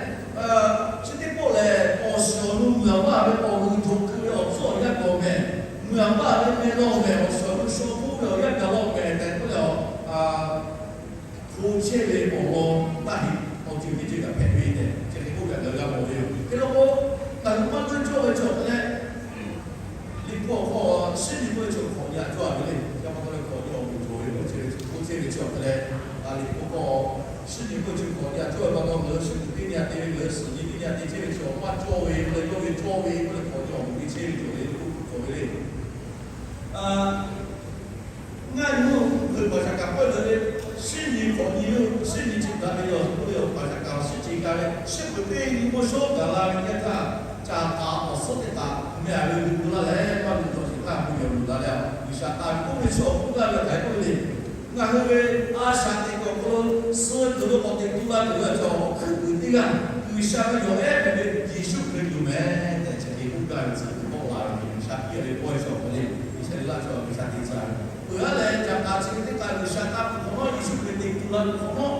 chi teˇ pawˆ lehˬ, awˬ shiˍ awˬ nu mvuiˬ aꞈ baˆ ve awˬ g'uiˬ htaꞈ keu ve awˬ tcuhˉ awˬ yanˇ gaˬ mehˍ, mvuiˬ aꞈ baˆ ve meh law mehˍ, awˬ shiˍ awˬ nu shaw hpuˇ ve awˬ yanˇ gaˬ law mehˍ tehꞈ k'oˆ leh a, hto chehˇ ve awˬ lawn taˇ heˆ. Awˬ ceuˬ teˇ ceuˬ kaꞈ hpehꞈ ve tehꞈ chi hk'e k'oˆ kaꞈ ngaˬ hui g'a mawˬ ve yoˬ. Hk'e law k'o, ngaˬ hui maˇ dawˇ cawˇ ve chi awˬ hk'e leh, liꞈ hpu awˬ hk'aw shiˉ nyi k'oˆ ve chi hkawꞈ nyi aꞈ cawˇ a ve le. Yaꞈ pa taw leh hkawꞈ nyi awˬ moˍ cawˬ ve k'oˆ chehˇ ve, k'oˆ chehˇ ve chi awˬ hk'e leh, liꞈ hpu hk'aw shiˉ nyi k'oˆ ve chi hkawꞈ nyi aꞈ cawˇ ve pa taw, ngaˬ hui shiˉ nyi teˇ nyi aꞈ te ve, ngaˬ hui suhˍ nyi teˇ nyi aꞈ te chehˇ ve chi awˬ maˇ cawˇ ve k'oˆ leh, yawˇ ve cawˇ ve k'oˆ leh hkawꞈ nyi awˬ moˍ ve chehˇ ve cawˬ ve, k'oˆ cawˬ ve le. Ngaˇ nyi oˇ hk'e Paˍsaˍhkaˍ pawehˇ leh ve, shiˉ nyi hkawꞈ nyi oˇ shiˉ nyi chi daꞈ ve yoˬ. Oˇ ve awˬ Paˍsaˍhkaˍ shiˉ nyi kaꞈ leh, shiˉ peuˬ teˇ nyi k'o shawˉ gaˬ la ve teˇ htaˇ, caˬ htaꞈ awˬ suhˉ teˇ htaꞈ meh a ve hui gu laˇ leh, maˇ luˬ cawˬ sheˍ htaˇ hui yawˬ luˬ la leh, G'uiˬsha taˍ ve k'oˆ ve chi awˬ k'oˆ gaˇ ve hk'aˬ hk'e k'oˆ ve le. Ngaˬ hui ve a shaꞈ teꞈ kuiˬ awˬ hk'aw lo suh tuˬ lo k'awꞈ teꞈ tu la tuˬ ve a cawˬ awˬ hkuiˉ puiˍ teˇ g'aˇ G'uiˬsha ve yawˬ ehˉ hpehꞈ ve Yeˍsuˆ Hkriꞈ yoˬ mehˍ tehꞈ chi hk'e k'oˆ gaˇ ve tcuhˉ kuiˬ tawˆ la ve G'uiˬsha piˇ ve pawehˇ chi awˬ hk'aw le. Iˉsaˍreˍlaˆ chaw G'uiˬsha te tcuh ve peuˬ a leh, caˬ hk'aˬ chi ve teˇ htaˇ G'uiˬsha taˇ tuˬ hk'awꞈ nawˉ, Yeˍsuˆ Hkriꞈ teꞈ tu la tuˬ hk'awꞈ nawˉ,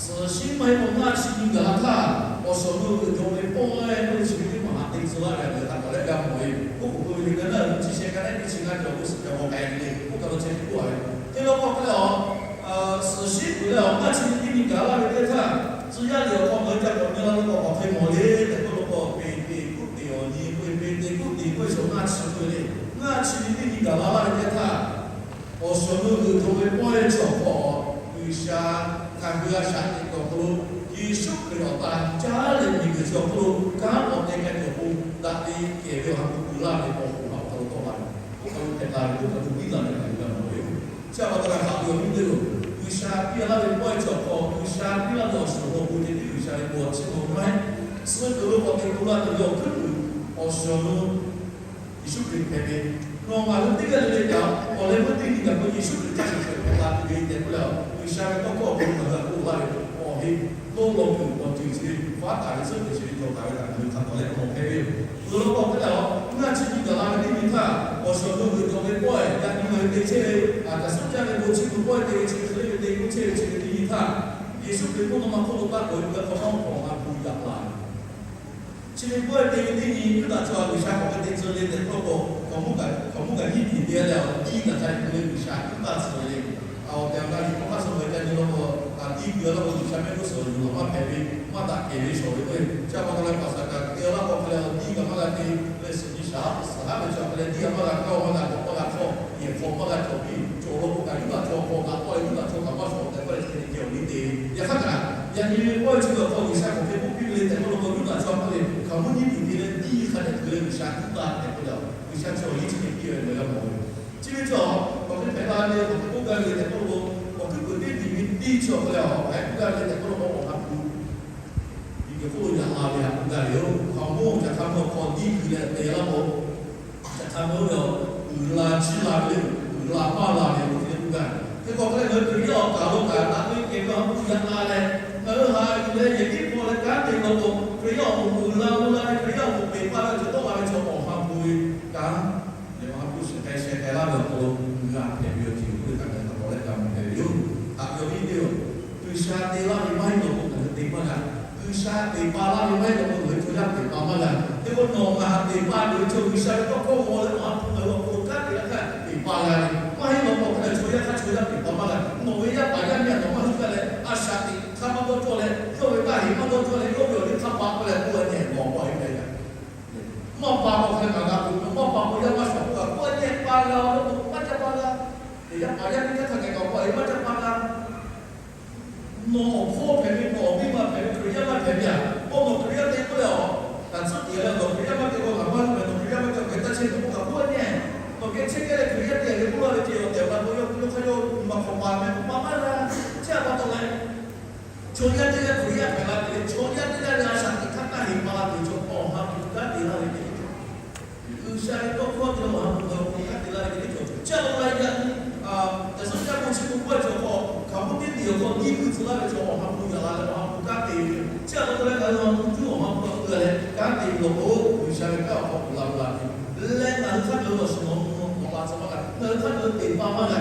suhˍ shiˉ maˇ heˆ k'o ngaˇ chi nyi gaˬ la htaˇ, awˬ shiˍ awˬ nu g'uiˬ cawˬ ve pawehˇ k'oˆ ve chi ve teˇ maˬ haꞈ te tcuh laˇ ve a, ngaˬ hui hk'a tawˍ leh g'a mawˬ ve. Oˇ k'oˍ k'oˆ ve le, ngaˬ naˇ chi sheh ka naˉ teˇ chi ngaˇ cawˬ k'o suhˍ cawˬ k'ai ve le, oˇ kaˬ lo chehˇ kuˇ a ve. Hk'e law k'o hk'e leh a, suhˍ shiˉ peuˬ leh awˬ ngaˇ chi nyi teˇ nyi gaˬ laˇ ve teˇ htaˇ, tcuh yaˇ liꞈ awˬ hk'aw ngaˬ hui ca k'awꞈ nyi la lo k'awꞈ hk'e mawˬ le tehꞈ k'oˆ law k'o, Peˍteˍkoˆteˍ awˬ nyi k'oˆ ve, Peˍteˍkoˆteˍ k'oˆ ve chi ngaˇ chi k'oˆ ve le. Ngaˇ chi nyi teˇ nyi gaˬ la laˇ ve teˇ htaˇ, awˬ shiˍ awˬ nu g'uiˬ cawˬ ve pawehˇ chi awˬ hk'aw, G'uiˬsha ngaˬ hui a shaꞈ teꞈ kuiˬ awˬ hk'aw lo Yeˍsuˆ Hkriꞈ awˬ tan caˉ leh miˬguiˬ chi awˬ hk'aw lo kanˉ k'awꞈ te k'ai tuˬ awˬ pon daꞈ ve kehˬ ve awˬ ha hpu gu laˇ ve awˬ hoꞈ ha awˬ hk'aw lo tawˆ la ve, oˇ hk'aw lo hpehꞈ la ve, oˇ hk'aw lo biˇ la ve ngaˬ hui g'a mawˬ ve yoˬ. Chi a pa taw leh haꞈ ve awˬ viˉ teˇ-oˬ, G'uiˬsha piˇ laˇ ve pawehˇ chi awˬ hk'aw G'uiˬsha piˇ laˇ ve awˬ shiˍ awˬ nu awˬ pon ceh tiˉ G'uiˬsha ve bon a chi mawˬ ve maˇ heˆ. Suh tuˬ lo k'awꞈ teꞈ tu la tuˬ ve awˬ hkuiˉ puiˍ awˬ shiˍ awˬ nu Yeˍsuˆ Hkriꞈ hpehꞈ ve, nawˬ ngaˬ hui teˇ g'aˇ le le kaꞈ awˬ leh meuˇ teˇ nyi kaꞈ k'o Yeˍsuˆ Hkriꞈ hk'a shuˍ shuˍ hpehꞈ la tuˬ ve tehꞈ k'oˆ leh, G'uiˬsha ve tawˇ hkawˇ awˬ hk'aw lo ngaˬ hui a k'oˆ laˇ ve, awˬ heˆ, dawˇ law kuiˬ awˬ ceuˬ chi ve faˉ taˍ ve tcuhˉ kuiˬ chi ve cawˬ taˍ ve htaꞈ ngaˬ hui hk'a tawˍ leh mawˬ hpehꞈ ve yoˬ. Oˇ law k'o hk'e leh a, ngaˇ chi nyi gaˬ la ve teˇ nyi htaˇ, awˬ shiˍ awˬ nu g'uiˬ cawˬ ve pawehˇ yaꞈ nyi ngaˬ hui te chehˇ ve, a, caˬ suhˉ jaˇ ve bon chi kuiˬ pawehˇ te ve chi hk'e le ve te k'oˆ chehˇ ve chi ve teˇ nyi htaˇ, Yeˍsuˆ Hkriꞈ mvuhˇ naw ma hk'oˆ lo taˇ k'oꞈ e ve hk'aw hk'aw hk'aw ha hpu yaꞈ la ve Chi ve pawehˇ te ve teˇ nyi Yuˇdaꞈ chaw G'uiˬsha k'awꞈ hk'e te tcuh le tehꞈ k'oˆ k'o, hkaoˍmonˇ kaꞈ, hkaoˍmonˇ kaꞈ nyiˇ tiˍ te leh awˬ tiˇ kaꞈ hk'a hk'e te ve G'uiˬsha tuˉ taˇ tcuh ve le. Awˬ tehˬ awˬ na yuˬ k'o hk'aˇ suh ve ca nyi law k'o, a tiˇ kuiˬ law k'o G'uiˬsha mehˆ g'uˇ suhˍ yuˬ laˬ maˇ hpehꞈ ve, maˇ daꞈ kehˬ ve shawˍ ve k'o, chi a pa taw leh Paˍsaˍhkaˍ te laˇ k'o hk'a leh awˬ tiˇ kaꞈ maˇ g'a te leh, suhˍ nyi shaˍ haˉ suhˍ haˉ ve chi hk'a leh tiˇ g'a maˇ g'a kaˇ maˇ g'a kawꞈ maˇ g'a hkawˇ yehˬ hk'aw maˇ g'a cawˬ piˇ cawˬ law k'o kaꞈ Yuˇdaꞈ chaw hk'aw kaꞈ k'oˆ leh Yuˇdaꞈ chaw kaꞈ maˇ shawˍ tehꞈ k'oˆ leh chi hk'e te ceh awˬ liˇ te. Yaꞈ hk'aˇ kaꞈ, yaꞈ nyi ve pawehˇ chi ve awˬ hk'aw G'uiˬsha k'awꞈ hk'e k'oˆ piˇ ve le tehꞈ k'oˆ law k'o, Yuˇdaꞈ chaw hk'aw le hkaoˍmonˇ nyiˇ tiˍ te leh tiˇ hk'a dehꞈ hk'e leh G'uiˬsha tuˉ taˇ tehꞈ k'oˆ leh, G'uiˬsha chi awˬ liˇ chi hk'e piˇ ve ngaˬ hui g'a mawˬ ve. Chi ve chi awˬ hk'aw hk'e hpehꞈ la ve awˬ hk'e k'oˆ gaˇ ve le tehꞈ k'oˆ law k'o, awˬ hkuiˉ puiˍ teˇ tiˍ ve tiˇ chi awˬ hk'aw leh awˬ hk'aw hpehꞈ k'oˆ gaˇ ve le tehꞈ k'oˆ law k'o, awˬ ha hpu miˬguiˬ hk'oˆ lo yaꞈ la ve htaꞈ k'oˆ gaˇ ve yoˬ. Hkaoˍmonˇ caˬ hk'a mvuh awˬ hk'aw tiˇ kuiˬ leh te laˇ k'o, caˬ hk'a mvuh ve awˬ uiˍ la chiˇ la ve le, uiˍ la maˇ la ve k'oˆ leh k'oˆ gaˇ. Hk'e k'o hk'e leh ngaˬ hui Hkriꞈ yaˇ awˬ kaˍ lo kaꞈ daꞈ ve kehˬ ve awˬ ha hpu yaꞈ la leh, ngaˬ hui haꞈ yuˬ leh yehˬ tiˉ hpaw leh kanˉ te law k'o, Hkriꞈ yaˇ awˬ moˍ uiˍ la mvuh la ve, Hkriꞈ yaˇ awˬ moˍ peˬ pa ve cawˬ tawˆ la ve chaw awˬ ha hpu ve kanˉ leh awˬ ha hpu shiˍ k'ai sheh k'ai laˇ ve awˬ hk'aw lo g'a hpehꞈ ve awˬ ceuˬ k'oˆ ve htaꞈ ngaˬ hui k'awꞈ leh g'a mawˬ hpehꞈ ve yoˬ. Haꞈ ve awˬ viˉ teˇ-oˬ, G'uiˬsha te laˇ ve maˇ heˆ law k'o ngaˬ hui te maˇ g'a. G'uiˬsha peˬ pa laˇ ve maˇ heˆ law k'o ngaˬ hui chaw yaˇ peˬ pa maˇ g'a. Hk'e k'o nawˬ ngaˬ hui peˬ pa tuˬ ve chaw G'uiˬsha ve tawˇ hkawˇ g'aw leh awˬ ha hpu ngaˬ hui awˬ hk'aw lo kanˉ te laˇ htaˇ peˬ pa g'a ve. Maˇ heˆ law k'o hk'e leh chaw yaˇ hk'aˇ chaw yaˇ peˬ pa maˇ g'a. Nawˬ ve yaˇ paˍ yaˇ miˇ a nawˬ maˇ hui g'a leh a shaꞈ teꞈ hk'aˇ maˇ dawˇ cawˇ leh, yawˇ ve kanˉ heˍ maˇ dawˇ cawˇ leh, yawˇ ve awˬ liˇ hk'aˇ pa k'oˆ leh k'oˆ leh nehˬ nawˬ k'awꞈ e hpehꞈ g'a. Maˇ pa k'o hk'e leh kaꞈ g'a k'o, maˇ pa k'o yaˇ maˇ shawˍ k'oˆ g'a k'oˆ leh nehˬ pa g'a, yawˇ k'o maˇ ca pa g'a. Yaˇ paˍ yaˇ miˇ teˇ hk'aˇ k'ai kaꞈ k'oˆ a e maˇ ca pa g'a. Nawˬ awˬ hpawˇ hpehꞈ ve, nawˬ awˬ miˇ ma hpehꞈ ve, Hkriꞈ yaˇ maˇ hpehꞈ ve a. Awˬ k'o, G'uiˬsha ve kanˉ awˬ hk'aw lo la la ve leh, ngaˬ hui hk'aˇ hk'e awˬ shuˍ nawˬ nawˬ la tcuh maˇ g'a, ngaˬ hui hk'aˇ hk'e teꞈ pa maˇ g'a.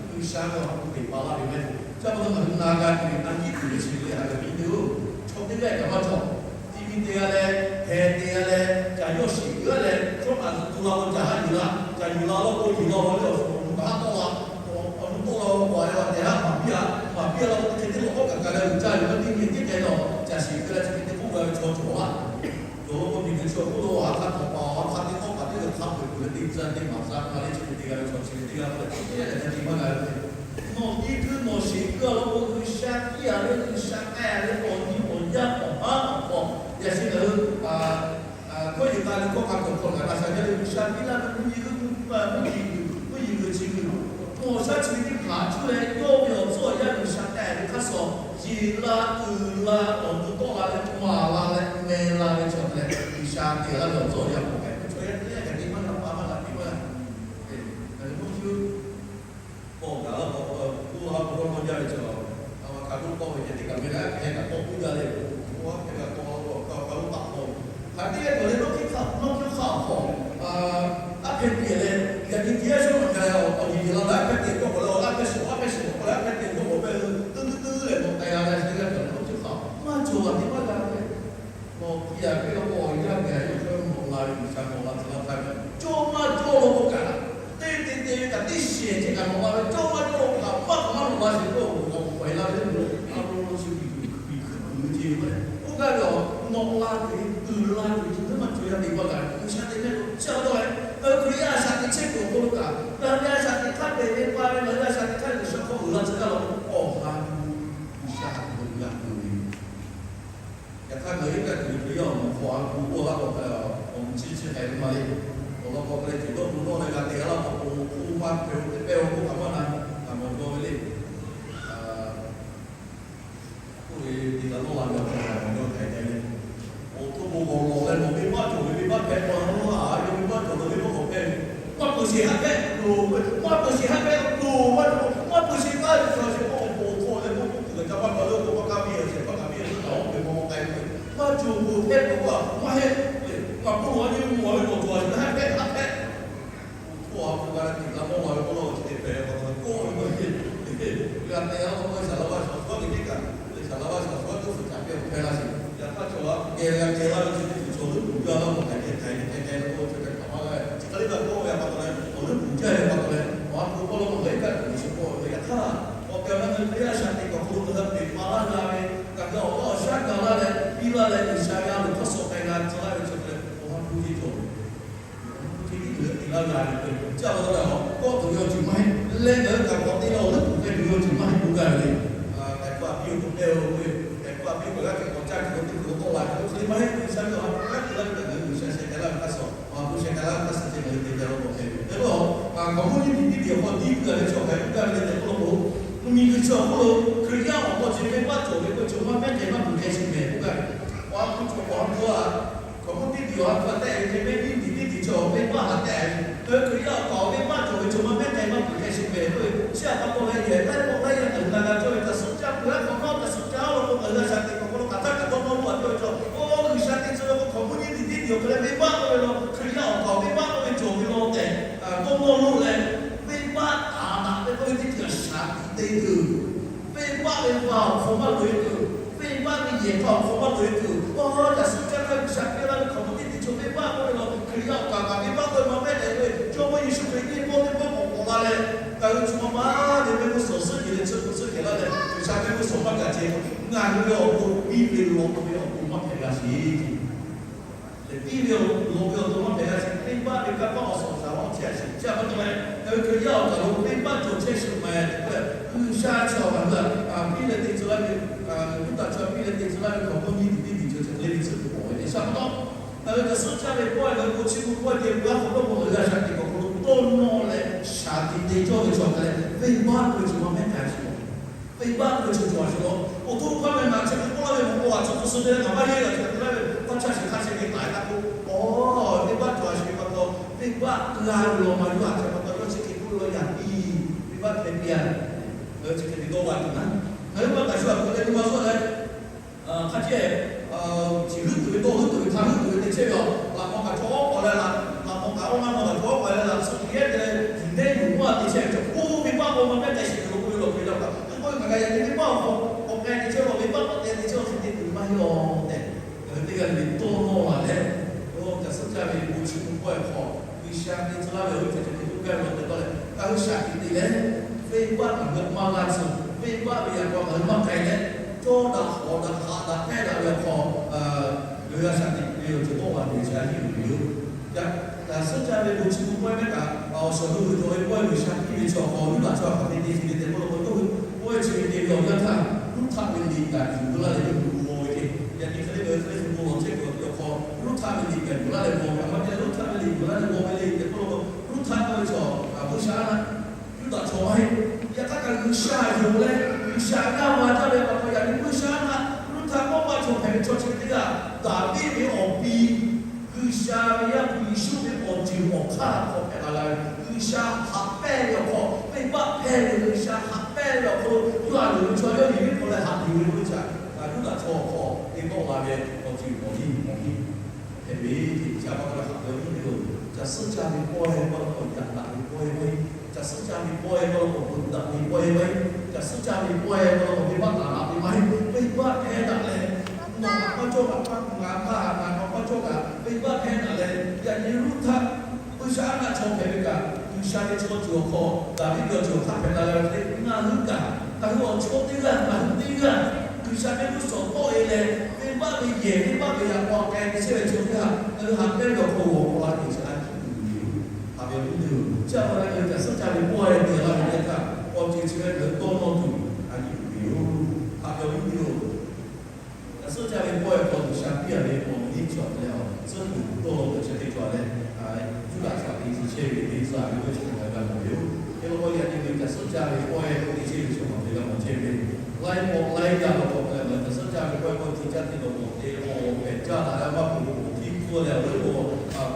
G'uiˬsha ve awˬ hk'aw lo teꞈ pa laˇ ve mehˆ. Chi pa taw ngaˬ hui na g'a tuˬ ve a ciˉ tuˬ ve chi ve hk'a gaˬ piˇ ve yoˬ. Chaw teˇ g'aˇ kaꞈ maˇ cawˬ. Ti mi te g'a leh, heh te g'a leh, caˬ yawˇ shiˍ g'aˇ leh, chaw kaꞈ tu la k'o caˬ haˉ yuˬ la, caˬ yuˬ la law k'o yuˬ la law leh awˬ hk'aw lo kaꞈ haˉ tawˆ la, awˬ nu tawˆ la k'o a tehꞈ haˉ maˍ piˇ a, maˍ piˇ a law k'o teˇ hk'e teˇ lawˬ k'awꞈ kaꞈ ka leh uiˍ jaˇ ve maˇ teˇ nyi teˇ k'ai lawˬ caˬ shiˍ g'aˇ leh chi hk'e teˇ k'oˆ g'a ve chaw cawˬ laˇ. Cawˬ law k'o miˬguiˬ chi awˬ hk'oˆ lo a hk'a htawnˍ pa a hk'a teˇ k'awˇ kaꞈ teˇ g'aˇ hk'a peu-eˬ kuˬ leh teˇ tcuh teˇ maˍ tcuh hk'a leh chi hk'e te g'a ve chaw chi hk'e te g'a ve leh teˇ g'aˇ kaꞈ ca te maˇ g'a ve. Nawˬ ti hkui nawˬ shiˍ hkui a law k'o G'uiˬsha piˇ a ve, G'uiˬsha k'ai a ve awˬ nyi awˬ yaˇ awˬ haˉ awˬ hk'aw, yaꞈ shi ngaˬ hui hkawˇ yeˬ k'a leh hkawˇ hk'a kuiˬ hk'aw kaꞈ na sha jaˇ ve G'uiˬsha piˇ laˇ ve mvuhˇ nyi g'uˇ, mvuhˇ nyi g'uˇ, mvuhˇ nyi g'uˇ chi g'uˇ, awˬ shaˉ chi ve teˇ hpaˍ cuˇ leh yawˇ ve awˬ tcuhˉ awˬ yanˇ G'uiˬsha k'ai ve hk'a shuˍ, yeˬ la uiˍ la awˬ nu tawˆ la leh maˍ la leh meh la ve chaw leh G'uiˬsha te laˇ ve awˬ tcuhˉ awˬ yanˇ k'awꞈ k'ai ve chaw yaˇ teˇ g'aˇ kaꞈ te maˇ g'a pa maˇ g'a te maˇ g'a. Ngaˬ hui mvuhˇ nyi k'awꞈ gaˬ la k'o, k'oˆ la k'o, k'awꞈ k'awꞈ jaˇ ve chaw, a ma hk'a k'oˆ k'awꞈ ve ceh teˇ kaꞈ ve la hk'e kaꞈ k'awꞈ k'oˆ jaˇ le. Oˇ a hk'e kaꞈ k'awꞈ la k'o, hk'a k'oˆ taˍ k'o, hk'aˬ teˇ g'aˇ cawˬ le, nawˇ hkiˇ hk'aˆ, nawˇ hkiˇ hk'aˆ awˬ hk'aw a hpehꞈ piˇ leh, yaꞈ nyi tiˇ yaˇ shawˉ maˬ ga leh awˬ nyi yeˬ la leh a hpehꞈ te dawˇ k'awꞈ leh awˬ la hpehꞈ shiˍ, a hpehꞈ shiˍ k'awꞈ leh a hpehꞈ te dawˇ k'awꞈ pehˇ, teˇ teˇ teˇ leh k'awꞈ k'ai g'a leh teˇ g'aˇ cawˬ le, nawˇ hkiˇ hk'aˆ maˇ cawˬ a teˇ maˇ g'a ve. Nawˬ hkiˇ a hk'e k'o yaˇ gaˬ yawˇ hk'e mawˬ la ve G'uiˬsha mawˬ la tcuh laˇ htaˇ ve, cawˇ maˇ cawˇ law k'o kaꞈ, teˇ te te ve kaꞈ teˇ shehˍ ceh kaꞈ mawˬ la ve, cawˇ maˇ cawˇ law k'o kaꞈ maˇ k'awꞈ maˇ nawˬ la sheˍ k'o, awˬ k'awꞈ e la ve le, a lo lo chi miˬ hkui kuiˬ ve ceh ve k'o leh, oˇ g'aˇ ve awˬ nawˬ la tuˬ ve, uiˍ la tuˬ ve chi teˇ maˇ cawˬ yaˇ te maˇ g'a ve G'uiˬsha te mehˆ lo caˇ dawˇ leh, ngaˬ hui Hkriꞈ yaˇ a shaꞈ teꞈ chehˇ kuiˬ awˬ hk'aw lo kaꞈ, ngaˬ hui ve a shaꞈ teꞈ hk'aˇ pehˬ ve pa ve, ngaˬ hui ve a shaꞈ teꞈ hk'aˇ G'uiˬsha hk'aw uiˍ la tcuh gaˇ law k'o, awˬ ha hpu G'uiˬsha htaꞈ ngaˬ hui g'a tuˬ ve Yaꞈ hk'aˇ ngaˬ hui iˉ kaˆ tuˬ ve Hkriꞈ yaˇ awˬ moˍ hk'aw a hpu k'oˆ laˇ k'o, awˬ mvuhˇ chi chi hk'e ve maˇ le. Awˬ lawn k'o hk'e leh ceuˬ dawˇ hpu dawˇ leh g'a te laˇ k'o, hk'oˆ maˇ hpehꞈ ve teˇ pehˇ awˬ hk'oˆ kaꞈ maˇ na, kaꞈ mawˬ jaw ve le. Oˇ ve te la lawˇ la ve awˬ hk'aw lo mawˬ jaw hk'e te le. Awˬ htoꞈ ma k'awꞈ lawˬ leh nawˬ venˇ baˆ cawˬ ve venˇ baˆ hpehꞈ pa laˇ, a yawˇ venˇ baˆ cawˬ lawˬ venˇ baˆ k'awꞈ hpehꞈ ve. Maˇ peuˬ sheˍ haˉ pehˆ loˬ, maˇ peuˬ sheˍ haˉ pehˆ loˬ, maˇ cawˬ, maˇ peuˬ sheˍ kaˇ ve chaw sheˍ k'o awˬ pon awˬ hk'aw leh k'oˆ k'oˆ tuˬ kaꞈ ca maˇ pa lawˇ k'o, maˇ kaˇ ve awˬ shehˍ hpaˇ kaꞈ ve awˬ hk'aw lo k'ai ve maˇ cawˬ k'o hpehˇ k'o a maˇ heˆ. Ngaˬ k'oˆ lo a nyi mawˬ ve k'awꞈ cawˬ a sheˍ haˉ pehˆ haˉ pehˆ. Awˬ htoꞈ ma k'oˆ g'a leh tiꞈ la mawˇ la ve k'oˆ laˇ awˬ chi teˇ hpehꞈ pa taw k'oˆ ve maˇ heˆ. G'a te a laˇ k'o, Saˍ laꞈ va shaˍ suhˉ ve teˇ kaꞈ, Saˍ laꞈ va shaˍ suhˉ tuˬ suhˍ caꞈ piˇ awˬ hpehˇ laˇ sheˍ. Yaꞈ hk'aˇ cawˬ a geh g'a te laˇ ve chi teˇ tuˬ cawˬ leuˉ puˍ jaˇ laˇ k'o, hk'aˬ hk'e hk'aˬ hk'e hk'e hk'e k'oˆ ve chi hk'e hk'aˬ ma g'a ve chi hk'e le g'a k'oˆ ve pa taw leh, awˬ leuˉ puˍ jaˇ ve pa taw leh, awˬ ha hpu k'oˆ laˇ k'o, ngaˬ iˉ kaˆ tuˬ chi k'oˆ ve yaꞈ hk'aˇ, awˬ tehˬ awˬ na ngaˬ hui Hkriꞈ yaˇ a shaꞈ teꞈ kuiˬ awˬ hk'aw lo ngaˬ hui a peꞈ pa laˇ g'a ve, ngaˬ hui awˬ lawn awˬ shaˉ ga laˇ leh piˇ laˇ leh G'uiˬsha ve a loˍ hkawˇ suh k'ai g'a tcuh laˇ ve chi hk'e leh, awˬ ha hpu ceh cawˬ ve Awˬ ha hpu ceh tiˉ ngaˬ hui te laˇ g'a ve k'o, chi a pa taw leh awˬ kawˆ tuˬ ve awˬ ceuˬ maˇ heˆ. Leh ngaˬ hui kaꞈ k'awꞈ te leh awˬ leuˉ puˍ k'ai tuˬ ve awˬ ceuˬ maˇ heˆ k'oˆ gaˇ ve le. K'ai k'oˆ a piˇ awˬ to k'ai o k'oˆ ve, k'ai k'oˆ a piˇ awˬ to g'a k'ai k'awꞈ caˇ tuˬ awˬ te tuˬ awˬ tawˆ la ve k'o, hk'e le maˇ heˆ. G'uiˬsha ve awˬ ha hpu g'a te laˇ ve kaꞈ ngaˬ hui G'uiˬsha sheh k'ai laˇ ve hk'a shuˍ, awˬ ha hpu sheh k'ai laˇ ve hk'a shuˍ ceh ngaˬ hui te k'ai law k'awꞈ hpehꞈ ve. Hk'e k'o, hkaoˍmonˇ nyiˇ tiꞈ tiˇ tiꞈ awˬ hk'aw tiˉ k'oˆ gaˇ ve le, cawˬ k'ai k'oˆ gaˇ ve le tehꞈ k'oˆ law k'o, mvuhˇmiˬ g'uiˬ chi awˬ hk'oˆ lo Hkriꞈ yaˇ awˬ hk'aw ceh venˇ baˆ cawˬ ve k'o, cawˬ maˇ mehˉ k'ai maˇ peuˬ k'ai sheˍ mehˍ k'oˆ gaˇ ve. Awˬ ha hpu cawˬ awˬ ha hpu a hkaoˍmonˇ tiˇ tiꞈ awˬ ha hpu a tehꞈ ve hk'e mehˉ nyiˇ tiꞈ tiˇ tiꞈ cawˬ venˇ baˆ ha tehꞈ ve, Hkriꞈ yaˇ awˬ hk'aw venˇ baˆ cawˬ ve cawˬ maˇ mehˉ k'ai maˇ peuˬ k'ai sheˍ mehˍ k'oˆ ve, chi a pa taw leh yehˬ k'ai k'awꞈ k'ai yaˇ ngaˬ hui na g'a cawˇ ve htaꞈ suhˉ caˇ peuˬ laˇ hk'awꞈ nawˉ htaꞈ suhˉ caˇ law k'o, ngaˬ hui a shaꞈ teꞈ kuiˬ awˬ hk'aw lo hk'aˬ htaˇ kaꞈ dawˇ nawˇ loˬ a cawˇ ve chaw, oˇ G'uiˬsha te tcuh ve k'o, hkaoˍmonˇ nyiˇ tiꞈ tiˇ tiꞈ awˬ hk'aw leh venˇ baˆ k'oˆ ve law, Hkriꞈ yaˇ awˬ hk'aw venˇ baˆ k'oˆ ve cawˬ ve law tehꞈ dawˇ nawˇ loˬ leh, venˇ baˆ taˍ taꞈ ve k'oˆ ve teˇ ceuˬ a shaꞈ tiꞈ te tuˬ, venˇ baˆ ve va awˬ hk'aw maˇ loꞈ e tuˬ, venˇ baˆ ve yehˬ hk'aˇ awˬ hk'aw maˇ loꞈ e tuˬ, awˬ lawn taꞈ suhˉ caˇ laˇ ve G'uiˬsha piˇ laˇ ve hkaoˍmonˇ nyiˇ tiꞈ tiˇ tiꞈ cawˬ venˇ baˆ k'oˆ ve law, Hkriꞈ yaˇ awˬ kaˍ kaꞈ venˇ baˆ k'oˆ ve maˇ mehˉ k'ai ve, Jawˇmawˇ Yeˍsuˆ Hkriꞈ teˇ pawˆ teˇ pawˆ k'awꞈ k'awꞈ la leh, ngaˬ hui chi ma ma ve mehˆ g'uˇ suhˍ suhˉ jehˬ leh chi suhˉ jehˬ laˇ leh, G'uiˬsha mehˆ g'uˇ suhˍ maˇ gaˬ ceh, ngaˬ hui ve awˬ to piˇ ve law k'oˆ ve awˬ to maˇ hpehꞈ g'a sheˍ. Lehˬ piˇ ve awˬ to, lawˬ ve awˬ to maˇ hpehꞈ g'a sheˍ. Venˇ baˆ ve kanˇ paˆ awˬ suhˍ awˬ shaˍ lawn chehˇ a sheˍ. Chi a pa taw leh, ngaˬ hui Hkriꞈ yaˇ awˬ kaˍ lo venˇ baˆ cawˬ chehˇ sheˍ ma tehꞈ k'oˆ leh, G'uiˬsha chi awˬ kaˍ lo piˇ leh te tcuh laˇ ve, Yuˇdaꞈ chaw piˇ leh te tcuh laˇ ve hkaoˍmonˇ nyiˇ tiꞈ tiˇ tiꞈ cawˬ chehˇ leh ve tcuhˉ kuiˬ k'awꞈ ve tehꞈ sha pa taw, ngaˬ hui kaꞈ suhˉ caˇ ve kawˇ ngaˬ hui k'o chiˇ mvuh kawˇ ceh ve a hk'aw lo k'o ngaˬ hui a shaꞈ teꞈ kuiˬ awˬ hk'aw lo dawˇ nawˇ leh shaˍ tiꞈ te cawˇ ve chaw hk'a leh venˇ baˆ k'oˆ ve cawˬ maˇ mehˉ k'ai sheˍ. Venˇ baˆ k'oˆ ve cawˬ cawˬ a sheˍ law. Awˬ to hk'a meh ngaˬ chi hk'e k'oˆ laˇ ve mawˬ k'o, a tcuhˉ k'oˆ suh te leh ngaˬ maˇ heˆ la chi hk'e te laˇ ve, maˇ chaˇ sheˍ hk'aˇ chi hk'e k'ai taˇ k'oˆ. Awˬ, venˇ baˆ cawˬ a sheˍ ve pa taw, venˇ baˆ g'a ve law ma yawˇ a hk'e pa taw yawˇ chi hk'e k'oˆ ve law yaꞈ piˇ, venˇ baˆ hpehꞈ piˇ a. Ngaˬ hui chi hk'e te dawˇ g'a tuˬ naˉ, ngaˬ hui maˇ kaꞈ shu a hk'e leh nyi ma zuhˆ leh hk'a ceh, chi heuˆ tuˬ ve dawˇ heuˆ tuˬ ve hk'a heuˆ tuˬ ve te chehˇ ve a. kaꞈ chaw awˉ k'awꞈ leh laꞈ, laꞈ hk'aw kaꞈ awˬ maˇ maw kaꞈ chaw awˉ k'awꞈ leh laꞈ suh te yehˇ te leh, yuˬ nehˇ yuˬ maˇ te chehˇ ve chaw k'oˆ ve maˇ k'o maˇ mehˉ k'ai sheˍ ve lo k'oˆ ve lawˬ hk'e yaˇ kaꞈ, k'oˆ ve ngaˬ kaꞈ yaꞈ nyi ve maˇ awˬ hk'aw k'awꞈ k'ai te chehˇ ve, venˇ baˆ k'awꞈ k'ai te chehˇ ve hk'e te tuˬ ve maˇ heˆ awˬ tehꞈ, ngaˬ hui teˇ g'aˇ le le dawˇ nawˇ laˬ leh, oˇ caˬ suhˉ caˇ ve bon chiˇ mvuh pawehˇ hk'aw, G'uiˬsha te tcuh laˇ ve awˬ viˉ ceh ceh hk'e k'oˆ gaˇ ve lawˬ tehꞈ k'oˆ leh, ngaˬ hui shaˍ tiꞈ te leh, venˇ baˆ ngaˬ hui maˇ g'a tcuh, venˇ baˆ ve yaꞈ k'aw ngaˬ hui maˇ k'ai leh, cawˇ daꞈ hawˍ daꞈ haꞈ daꞈ hpehˇ daꞈ ve awˬ hk'aw, ngaˬ hui a shaˍ tiꞈ ve awˬ ceuˬ tawˆ la ve chi a yiˇ uiˍ ve yoˬ. Caˬ suhˉ caˇ ve bon chiˇ mvuh pawehˇ mehˉ kaꞈ, awˬ shawˍ lo hui cawˬ ve pawehˇ G'uiˬsha piˇ ve chaw awˬ hk'aw Ruˇhtaꞈ chaw hk'aˬ hk'e te chi ve tehꞈ k'oˆ la k'o, yawˇ hui pawehˇ chi ve te ve awˬ yanˇ htaˇ, Ruˇhtaꞈ ve liꞈ kaꞈ yuˬ laˇ leh yawˇ hui g'aw ve ce. Yaꞈ nyi hk'e le ngaˬ hui hk'e le shu bon lawˬ chehˇ kuiˬ awˬ hk'aw, Ruˇhtaꞈ ve liꞈ kaꞈ yuˬ laˇ leh g'aw ve, a ma te Ruˇhtaꞈ ve liꞈ yuˬ laˇ leh g'aw ve le tehꞈ k'oˆ la k'o, Ruˇhtaꞈ k'oˆ ve chaw, G'uiˬsha Yuˇdaꞈ chaw maˇ heˆ. Yaꞈ hk'aˇ kaꞈ G'uiˬsha yonˍ leh, G'uiˬsha g'aˇ va jaˇ ve pa taw yaꞈ nyi G'uiˬsha htaꞈ Ruˇhtaꞈ k'awꞈ pa chaw hpehꞈ ve chaw chi ve teˇ g'aˇ, Daˍviˆ ve awˬ pi G'uiˬsha ve Yaˇ hpu Yeˍsuˆ ve awˬ ceuˬ awˬ hk'aˇ hk'aw hpehꞈ la g'a ve, G'uiˬsha haꞈ pehnˇ ve awˬ hk'aw, venˇ baˆ hpehˇ ve G'uiˬsha haꞈ pehnˇ ve awˬ hk'aw lo, yawˇ a loˍ ve chaw yawˇ liꞈ viˉ hk'aw leh haꞈ yuˬ ve k'oˆ ve htaꞈ, Yuˇdaꞈ chaw awˬ hk'aw te tawˆ la ve awˬ ceuˬ awˬ liˇ awˬ liˇ hpehꞈ ve, chi a pa taw leh haꞈ ve awˬ viˉ teˇ-oˬ, caˬ suhˉ caˇ ve pawehˇ k'oˆ la k'o yaꞈ daꞈ ve pawehˇ maˇ heˆ. Caˬ suhˉ caˇ ve pawehˇ k'oˆ la k'o veuꞈ daꞈ ve pawehˇ maˇ heˆ. Caˬ suhˉ caˇ ve pawehˇ k'oˆ la k'o venˇ baˆ taˍ daꞈ ve maˇ heˆ. Venˇ baˆ hpehˇ daꞈ leh, nawˬ htaꞈ maˇ cawˇ kaꞈ, ngaˬ htaꞈ ngaˬ htaꞈ maˇ cawˇ kaꞈ, venˇ baˆ hpehˇ daꞈ leh, yaꞈ nyi Ruˇhtaꞈ G'uiˬsha a naˆ chaw hpehꞈ ve kaꞈ, G'uiˬsha ve chaw ceuˬ awˬ hk'aw, Daˍviˆ ve awˬ ceuˬ awˬ hk'aˇ hpehꞈ la g'a ve hk'e, ngaˬ hui kaꞈ, ngaˬ hui awˬ chawˇ teˇ g'aˇ, ngaˬ hui teˇ g'aˇ, G'uiˬsha mehˆ g'uˇ suhˍ tawˆ e leh, venˇ baˆ ve yehˬ, venˇ baˆ ve yaꞈ k'aw k'ai ve chehˇ ve chaw teˇ g'aˇ, ngaˬ hui haꞈ pehnˇ ve awˬ hk'aw g'awˬ k'aw la tuˬ chi a ciˉ tuˬ ve yoˬ. Haꞈ ve awˬ viˉ teˇ-oˬ, chi a pa taw ngaˬ hui caˬ suhˉ caˇ ve pawehˇ te laˇ ve teˇ htaˇ, awˬ ceuˬ chi ve ngaˬ hui dawˇ nawˇ tuˬ a ciˉ tuˬ ve yoˬ. Haꞈ ve awˬ viˉ teˇ-oˬ, caˬ suhˉ caˇ ve pawehˇ hk'aw G'uiˬsha piˇ a ve awˬ liˇ chi awˬ tehꞈ, tcuhˉ kuiˬ dawˇ law tuˬ chi teˇ cawˬ leh, Yuˇdaꞈ chaw hk'aˬ hk'e te chehˇ ve le, zaˇ ve k'oˆ ve chi hk'aˬ hk'e g'a mawˬ ve yoˬ. Hk'e law k'o yaꞈ nyi ve caˬ suhˉ caˇ ve pawehˇ hk'aw te chehˇ ve chi hk'aˬ hk'e g'a mawˬ chehˇ ve le. Laiˉ pawˆ laiˉ yaˇ law k'o hk'a leh ngaˬ hui caˬ suhˉ caˇ ve pawehˇ hk'aw te caˇ te lawˬ mawˬ te awˬ pehˬ caˇ daꞈ leh maˇ k'oˆ k'o htiˇ hpfuhˇ leh awˬ leuˉ k'o,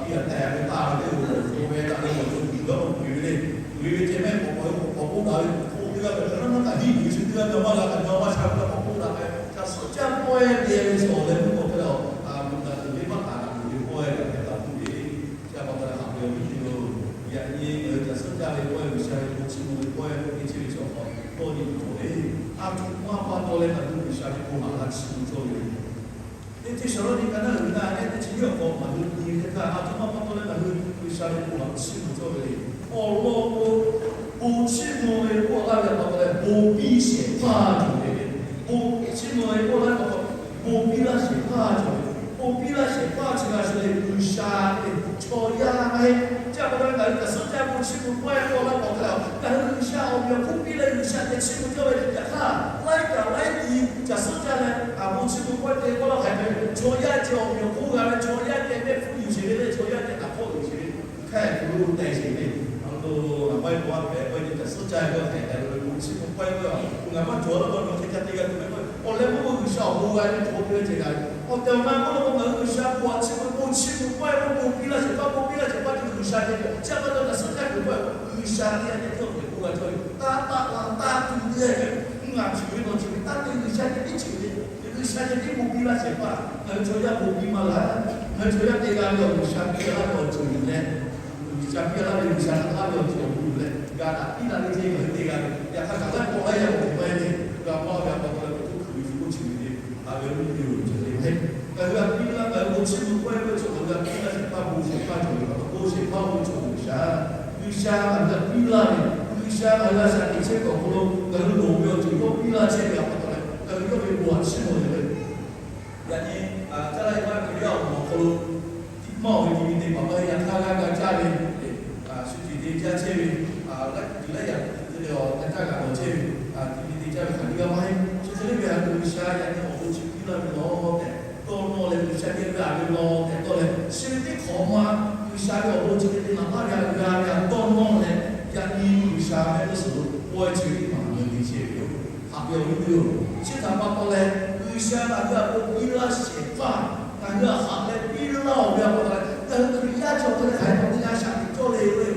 piˇ a tehˬ ve taˇ ve teˇ g'uˬ k'o ve daꞈ ve awˬ ceuˬ tuˬ g'aˇ k'o peuˬ ve le. Tuˬ ve ve ceh mehˆ k'awꞈ k'awꞈ k'oˆ daꞈ ve k'oˆ teˇ g'aˇ ve hk'aˬ hk'e naˉ kaꞈ hiˉ yuˬ ve chi teˇ g'aˇ ve maˇ g'a kaꞈ nyi ma sha ve k'awꞈ k'oˆ daꞈ ve, caˬ suhˉ caˇ pawehˇ te ve chaw leh meuˇ k'awꞈ hk'e le, a, mvuhˇ daꞈ tuˬ ve maˇ taˍ daꞈ tuˬ ve pawehˇ g'a hpehꞈ la tuˬ ve, chi a pa taw leh haꞈ ve awˬ viˉ teˇ-oˬ, yaꞈ nyi ngaˬ hui caˬ suhˉ caˇ ve pawehˇ G'uiˬsha ve bon chiˇ mvuh ve pawehˇ hk'aw te chehˇ ve chaw hk'aw dawˇ nyi tuˬ cawˬ ve, a htoꞈ ma pa taw leh ngaˬ hui G'uiˬsha ve bon haꞈ g'a chiˇ mvuh cawˇ ve le. Teˇ hteˇ shaˍ laˇ nyi ka naˉ uiˍ na nehˆ teˇ chi nyiˇ awˬ hk'aw ngaˬ hui nyi ve teˇ htaˇ, a htoꞈ ma pa taw leh ngaˬ hui G'uiˬsha ve bon haꞈ chiˇ mvuh cawˇ ve le. Awˬ lawn k'o, bon chiˇ mvuh ve k'oˆ laˇ ve pa taw leh bon piˇ shehˍ hpaˇ cawˬ ve le. Bon chiˇ mvuh ve k'oˆ laˇ ve pa taw, bon piˇ laˇ shehˍ hpaˇ cawˬ ve. Bon piˇ laˇ shehˍ hpaˇ chi g'a shu le, G'uiˬsha ve chaw yaˇ maˇ heˆ. Chi a pa taw leh ngaˬ hui caˬ suhˉ caˇ ve bon chiˇ mvuh pawehˇ k'oˆ laˇ k'awꞈ hk'e le, ngaˬ hui G'uiˬsha awˬ meꞈ awˬ hponˇ piˇ leh G'uiˬsha geh chiˇ mvuh cawˇ ve yaꞈ hk'aˇ, laiˉ kaꞈ laiˉ ti caˬ suhˉ caˇ leh, a, bon chiˇ mvuh pawehˇ te k'oˆ laˇ hk'e le, chaw yaˇ ceh awˬ meꞈ awˬ hponˇ g'a ve, chaw yaˇ ceh mehˆ hpfuhˇ yuˬ sheˍ ve le, chaw yaˇ ceh htaꞈ hk'awˆ yuˬ sheˍ ve, hk'e k'o lo teh sheˍ ve, a lo, a, maˇ heˆ k'o a hpehꞈ k'oˆ ve caˬ suhˉ caˇ ve k'oˆ hpehꞈ hpehꞈ lo ve bon chiˇ mvuh pawehˇ k'oˆ ve, ngaˬ maˇ cawˬ laˇ k'o nawˬ hk'e ca te g'a tuˬ mehˆ k'oˆ ve, awˬ leh k'oˆ k'o G'uiˬsha awˬ bon g'a ve chaw te ve ceh g'a ve, awˬ tehˬ awˬ na k'oˆ laˇ k'o ngaˬ hui G'uiˬsha bon haꞈ chiˇ mvuh, bon chiˇ mvuh pawehˇ k'oˆ, bon piˇ laˇ shehˍ hpaˇ, bon piˇ laˇ shehˍ hpaˇ ceh G'uiˬsha ceh ve, chi a pa taw caˬ suhˉ caˇ kuiˬ pawehˇ G'uiˬsha teˇ g'aˇ ceh tiˉ awˬ hpehꞈ k'oˆ g'a cawˇ ve, taˇ taˆ la taˇ tuˬ teˇ g'aˇ ceh, ngaˬ tuˬ ve nawˬ tuˬ ve taˇ te G'uiˬsha ceh tiˉ ceh ve, G'uiˬsha ceh tiˉ bon piˇ laˇ shehˍ hpaˇ, ngaˬ hui chaw yaˇ bon piˇ maˇ g'a, ngaˬ hui chaw yaˇ te g'a ve awˬ G'uiˬsha piˇ laˇ ve awˬ ceuˬ yuˬ leh, G'uiˬsha piˇ laˇ ve G'uiˬsha htaꞈ laˇ ve awˬ ceuˬ awˬ bon yuˬ leh, g'a daꞈ piˇ laˇ ve ceh ngaˬ hui te g'a ve, yaꞈ hk'aˇ kaꞈ laiˉ pawˆ laiˉ yaˇ k'awꞈ hpehꞈ maˇ heˆ ve, g'a maˇ ve a pa taw leh k'oˆ tuˬ ve k'oˆ chi ve le, a ve awˬ viˉ teˇ-oˬ, chi hk'e le, ngaˬ hui g'a piˇ laˇ, ngaˬ hui bon chiˇ mvuh pawehˇ ve chaw ngaˬ hui g'a piˇ laˇ shehˍ hpaˇ, bon shehˍ hpaˇ cawˬ ve pa taw, bon shehˍ hpaˇ oˇ ve chaw G'uiˬsha, G'uiˬsha ngaˬ hui g'a piˇ laˇ ve, G'uiˬsha ngaˬ hui g'a shaꞈ teꞈ chehˇ ve awˬ hk'aw lo ngaˬ hui loˍ ve awˬ ceuˬ yawˇ piˇ laˇ chehˇ ve a pa taw leh ngaˬ hui yawˇ ve bon haꞈ chiˇ mvuh ve le. Yaꞈ nyi, caˇ laˇ ve maˇ ve Hkriꞈ yaˇ awˬ moˍ awˬ hk'aw lo, tiꞈ maˇ awˬ ve ti mi te paˍ maˇ heˆ, yaꞈ hk'aˇ g'aˇ g'a caˇ ve, shu ceuˬ te caˇ chehˇ ve, laiˉ ceuˬ laiˉ yaꞈ te leh awˬ g'a caˇ g'a lawˬ chehˇ ve, ti mi te caˇ ve hk'aˬ hk'e g'a maˇ heˆ. Chi hk'e le ve htaꞈ G'uiˬsha yaꞈ nyi awˬ bon chi piˇ laˇ ve law tehꞈ dawˇ nawˇ leh G'uiˬsha geh g'a ve law tehꞈ dawˇ leh, chi ve teˇ hk'awꞈ ma G'uiˬsha ve awˬ bon chi hk'e te naˍ baˆ ve htaꞈ g'a ve htaꞈ dawˇ nawˇ leh, yaꞈ nyi G'uiˬsha mehˆ g'uˇ suhˍ lo pawehˇ chi ve teˇ hpaˍ ngaˬ hui te chehˇ ve yoˬ. Haꞈ ve awˬ viˉ teˇ-oˬ, chi htaꞈ pa taw leh G'uiˬsha ngaˬ hui htaꞈ bon piˇ laˇ shehˍ hpaˇ, ngaˬ hui htaꞈ haꞈ leh piˇ laˇ-oˬ ve a pa taw leh, ngaˬ hui Hkriꞈ yaˇ cawˬ hk'e leh hk'aˬ hk'e k'awꞈ te g'a shaꞈ teꞈ cawˇ le ve,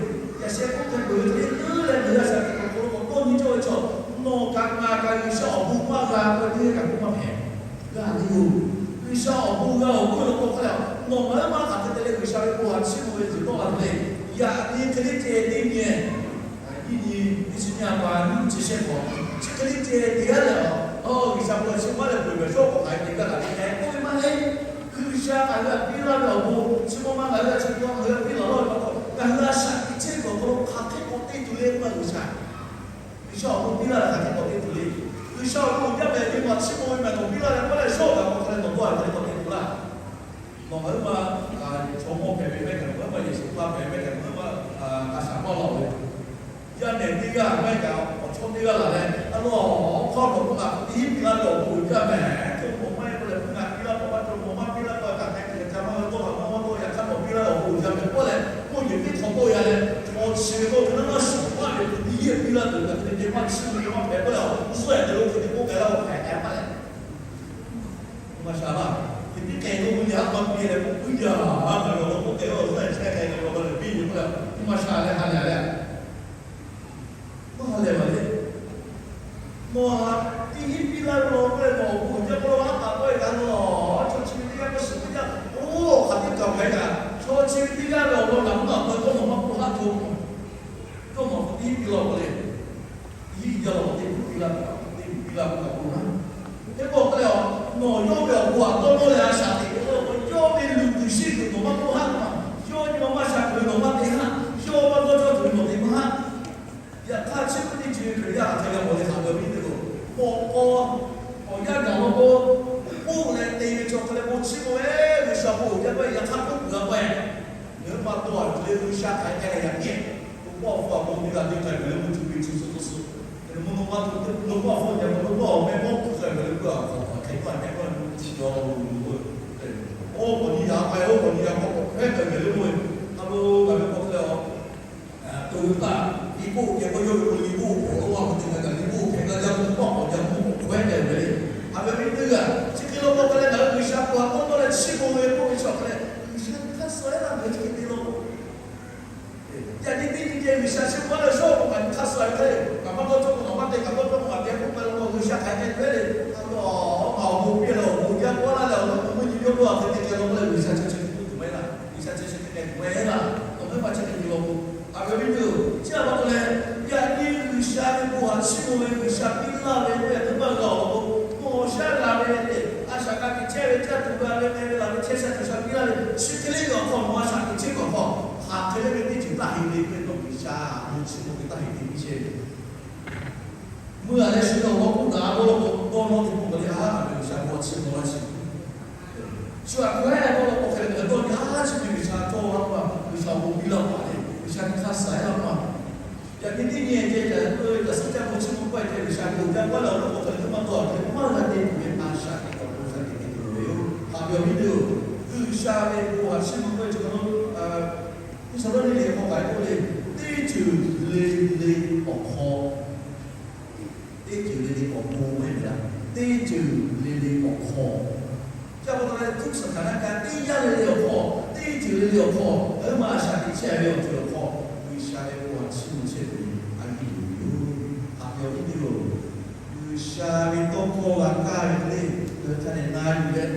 yaꞈ sheh k'oˆ hk'e peuˬ ve hk'e le leh ngaˬ hui g'a shaꞈ teꞈ awˬ hk'aw lo k'awꞈ dawˇ nyi cawˇ ve chaw, nawˬ kaꞈ ngaˬ kaꞈ G'uiˬsha awˬ bon maˇ g'a k'oˆ ve teˇ g'aˇ kaꞈ k'oˆ maˇ hpehꞈ. G'a ve yoˬ. G'uiˬsha awˬ bon g'a awˬ hk'oˆ lo k'awꞈ hk'a leh, nawˬ ngaˬ hui maˇ hk'aˬ hk'e te leh G'uiˬsha ve bon htaꞈ chiˇ mvuh ve zuhˬ tawˆ la ve le. Yaꞈ nyi hk'e le ceh teˇ nyi, nyiˇ nyi, nyiˇ chi nyi a pa nyiˇ chi shehˆ hk'awꞈ, chi hk'e le ceh teˇ g'aˇ lehˬ, G'uiˬsha bon htaꞈ chiˇ mvuh maˇ leh peuˬ ve shawˉ k'awꞈ k'ai te gaˇ kaꞈ te k'oˆ ve maˇ heˆ. G'uiˬsha ngaˬ hui htaꞈ piˇ laˇ ve awˬ bon, chi ma ma ngaˬ hui htaꞈ chi ma ngaˬ hui piˇ laˬ laˇ ve pa taw, ngaˬ hui a shaꞈ teꞈ chehˇ kuiˬ awˬ hk'aw lo hk'aˬ hk'e k'awꞈ te tuˬ le k'oˆ ve G'uiˬsha. G'uiˬsha awˬ bon piˇ laˇ ve hk'aˬ hk'e k'awꞈ te tuˬ le. G'uiˬsha awˬ bon uiˍ jaˇ mehˍ ve, nawˬ chiˇ mvuh ve mehˍ, nawˬ piˇ laˇ ve k'oˆ leh shawˉ kaꞈ k'awꞈ hk'a leh nawˬ dawˇ a hk'e k'awꞈ te tuˬ laˇ. Nawˬ ngaˬ hui ma chaw mawˇ hpehꞈ ve mehˆ kaꞈ, ngaˬ hui ma Yeˍsuˆ hk'aˇ hpehꞈ ve mehˆ kaꞈ, ngaˬ hui ma a shaꞈ maˇ lawˬ ve, yaˇ nehˬ teˇ g'aˇ mehˆ kaꞈ, awˬ chawˇ teˇ g'aˇ laˬ leh, a lo awˬ hk'aw lo k'oˆ kaꞈ, teˇ hinˉ piˇ laˇ ve awˬ bon uiˍ jaˇ mehˍ. Cawˇ mawˬ maˇ heˆ k'oˆ leh, mvuhˇ naw piˇ laˇ, mawˬ maˇ cawˇ, mawˬ maˇ piˇ laˇ k'oˆ, kaꞈ hk'e te ca maˇ ve tawˇ kaꞈ maˇ maˇ tawˇ, yaꞈ hk'aˇ nawˬ piˇ laˇ ve awˬ bon uiˍ jaˇ mehˍ k'oˆ leh, mvuhˇ yeˬ teˇ hk'awꞈ tawˆ ya leh, chaw chi ve k'oˆ ve naˉ maˇ shiˍ maˇ ve teˇ hinˉ piˇ laˇ tuˬ kaꞈ, hk'e te maˇ chiˇ mvuh ve maˇ hpehꞈ k'oˆ leh, awˬ hpu suhˉ yaꞈ te lo hk'e te k'oˆ k'ai laˇ k'o hpehꞈ k'ai maˇ leh, maˇ sha laˇ. Hk'e tiˉ k'ai lo ve yaꞈ maˇ piˇ leh k'oˆ puiˉ jaˇ, ngaˬ hui awˬ lawn k'oˆ k'ai laˇ, awˬ suhˉ yaꞈ chehˇ k'ai ve awˬ lawn lehˬ piˇ ve k'oˆ leh, maˇ sha leh ha lehˬ leh, maˇ ha lehˬ maˇ leh. Nawˬ htaꞈ teˇ hinˉ piˇ laˇ ve law k'oˆ leh nawˬ awˬ bon uiˍ jaˇ k'oˆ leh, a taˍ k'oˆ ve kaꞈ nawˬ chaw chi ve teˇ g'aˇ k'oˆ shiˍ puiˉ jaˇ. Oˇ, awˬ hk'aˬ teˇ kaꞈ hpehꞈ kaꞈ, chaw chi ve teˇ g'aˇ ve awˬ lawn ngaˬ mvuhˇ naw hk'aw tawˇ nawˬ maˇ k'oˆ haˆ cawˇ. Tawˇ nawˬ teˇ hinˉ piˇ laˇ k'oˆ leh, teˇ hinˉ jaˇ law k'o teˇ hinˉ piˇ laˇ ve, teˇ hinˉ piˇ laˇ k'oˆ kaꞈ k'oˆ laˇ. Teˇ pawˆ k'oˆ leh, nawˬ yawˇ ve awˬ bon htaꞈ dawˇ nawˇ leh a shaꞈ teꞈ ve k'oˆ leh, yawˇ ve luˬ tuˬ shiˉ tuˬ nawˬ maˇ k'oˆ haˆ ma. Yawˇ nyi ma maˇ sha tuˬ ve nawˬ maˇ te haˆ. Yawˇ maˇ dawˇ cawˇ tuˬ ve nawˬ te maˇ haˆ. Yaꞈ hk'aˇ, chi hk'e teˇ ceuˬ Hkriꞈ yaˇ htaꞈ hk'a gaˬ k'awꞈ leh haꞈ ve awˬ viˉ teˇ hpaˍ-oˬ, k'awꞈ k'aw, k'awꞈ yaˇ gaˬ law k'o, k'oˆ leh te ve chaw hk'e leh bon chiˇ mvuh ve, G'uiˬsha bon uiˍ jaˇ k'oˆ ve, yaꞈ hk'aˇ k'oˆ kuiˬ a k'oˆ ve, ngaˬ hui ma taw a tuˬ le, G'uiˬsha hk'aˬ hk'e k'ai leh yaꞈ nyi, bon hpawˇ awˬ hpfuhˇ awˬ bon teˇ g'aˇ teˇ k'ai ve le, mvuhˇ tuˬ ve tuˬ suh tuˬ suh, mvuhˇ naw ma tuˬ teˇ mvuhˇ naw ma hpawˇ yaꞈ k'aw lo k'awˇ awˬ meh mawˇ kuˬ k'ai ve le, k'oˆ a hk'aˬ hk'e k'oˆ a hk'e k'oˆ a, mvuhˇ chi yaw lo lo k'oˆ ve, oˇ k'awꞈ nyi yaꞈ k'ai, oˇ k'awꞈ nyi yaꞈ k'ai, k'awꞈ hkawehˉ k'ai ve le k'oˆ ve, a lo ngaˬ ve k'awꞈ hk'e leh a Toyota, Lexus, yaꞈ k'aw yawˇ ve k'o Lexus hpehꞈ lo a, k'o te ngaˬ kaꞈ Lexus hpehꞈ la jaˇ k'o, k'awꞈ k'awꞈ jaˇ k'o k'awꞈ hkawehˉ k'ai ve le. Haꞈ ve awˬ viˉ teˇ g'aˇ, chi hk'e law k'o hk'a leh ngaˬ hui G'uiˬsha htaꞈ k'awꞈ dawˇ leh chiˇ mvuh ve k'oˆ ve chaw hk'a leh, G'uiˬsha hk'aˇ suh laˇ ve chi hk'e te law. Yaꞈ nyi teˇ nyi geh G'uiˬsha chiˇ mvuh laˇ ve shawˉ k'o, ngaˬ hui hk'aˇ suh ve hk'e le, kaꞈ maˇ dawˇ cawˇ k'o ngaˬ maˇ te, kaꞈ dawˇ cawˇ k'o ngaˬ te k'oˆ k'ai law k'o, G'uiˬsha hk'aˬ hk'e te ve le. A lo, ngaˬ awˬ bon piˇ leh awˬ bon jaˇ k'oˆ laˇ leh awˬ lawn k'o mvuhˇ nyi yawˇ dawˇ a hk'e te k'ai law k'oˆ leh G'uiˬsha chi chi k'oˆ tuˬ maˇ heˆ laˇ. G'uiˬsha chi chi hk'e k'ai tuˬ maˇ heˆ laˇ. Awˬ hk'e maˇ chi hk'e yuˬ law k'o, a ve awˬ viˉ teˇ-oˬ, chi a pa taw leh, yaꞈ nyi G'uiˬsha ve bon htaꞈ chiˇ mvuh ve, G'uiˬsha piˇ laˇ ve k'oˆ leh teˇ maˇ g'a awˬ lawn k'o, nawˬ awˬ shaˉ g'a ve le, a shaꞈ g'a teꞈ chehˇ ve caˇ tuˬ g'a ve k'ai ve laˬ ve chehˇ sha cawˬ sha piˇ laˇ ve, chi hk'e le ve awˬ hk'aw nawˬ a shaꞈ teꞈ chehˇ kuiˬ awˬ hk'aw, hk'aˬ hk'e le ve teˇ ceuˬ taˇ heꞈ le k'oˆ ve, nawˬ G'uiˬsha bon chiˇ mvuh ve taˇ heꞈ te piˇ chehˇ ve. Meuˇ a leh shu ve awˬ lawn k'oˆ daꞈ a dawˇ law k'o, dawˇ nawˇ teˇ pawˆ k'awꞈ le, a, G'uiˬsha bon chiˇ mvuh laˇ chi shu a hk'e dawˇ law k'o hk'e le, dawˇ yaˇ chi ve G'uiˬsha cawˇ laˇ ma, G'uiˬsha bon piˇ laˇ ma le, G'uiˬsha nyi hk'aˇ suh laˇ ma. Yaꞈ nyi teˇ nyi ceh caˬ k'oˆ ve, caˬ suhˉ caˇ bon chiˇ mvuh k'oˆ ve ceh G'uiˬsha bon jaˇ k'oˆ leh awˬ lawn k'o hk'e le, maˇ dawˇ a hk'e le, maˇ g'a te tuˬ ve a shaꞈ teꞈ k'awꞈ G'uiˬsha teꞈ te tuˬ ve yoˬ. Haꞈ ve awˬ viˉ teˇ-oˬ, G'uiˬsha ve bon htaꞈ chiˇ mvuh k'oˆ ve chi ka lo, G'uiˬsha dawˇ nyi le k'awꞈ k'ai k'oˆ le, teˇ ceuˬ le le awˬ hk'aw, teˇ ceuˬ le le awˬ pon maˇ heˆ laˇ, teˇ ceuˬ le le awˬ hk'aw. Chi a pa taw leh tuˇ suhˍ htaꞈ g'a kaꞈ teˇ yanˇ le le awˬ hk'aw, teˇ ceuˬ le le awˬ hk'aw, ngaˬ hui ma a shaꞈ teꞈ chehˇ ve awˬ ceuˬ awˬ hk'aw, G'uiˬsha ve bon htaꞈ chiˇ mvuh chehˇ ve a yiˇ yoˬ. Haꞈ ve awˬ viˉ teˇ-oˬ, G'uiˬsha ve tawˇ hkawˇ g'a kaˇ ve le, ngaˬ hui hk'a dehꞈ na yuˬ leh,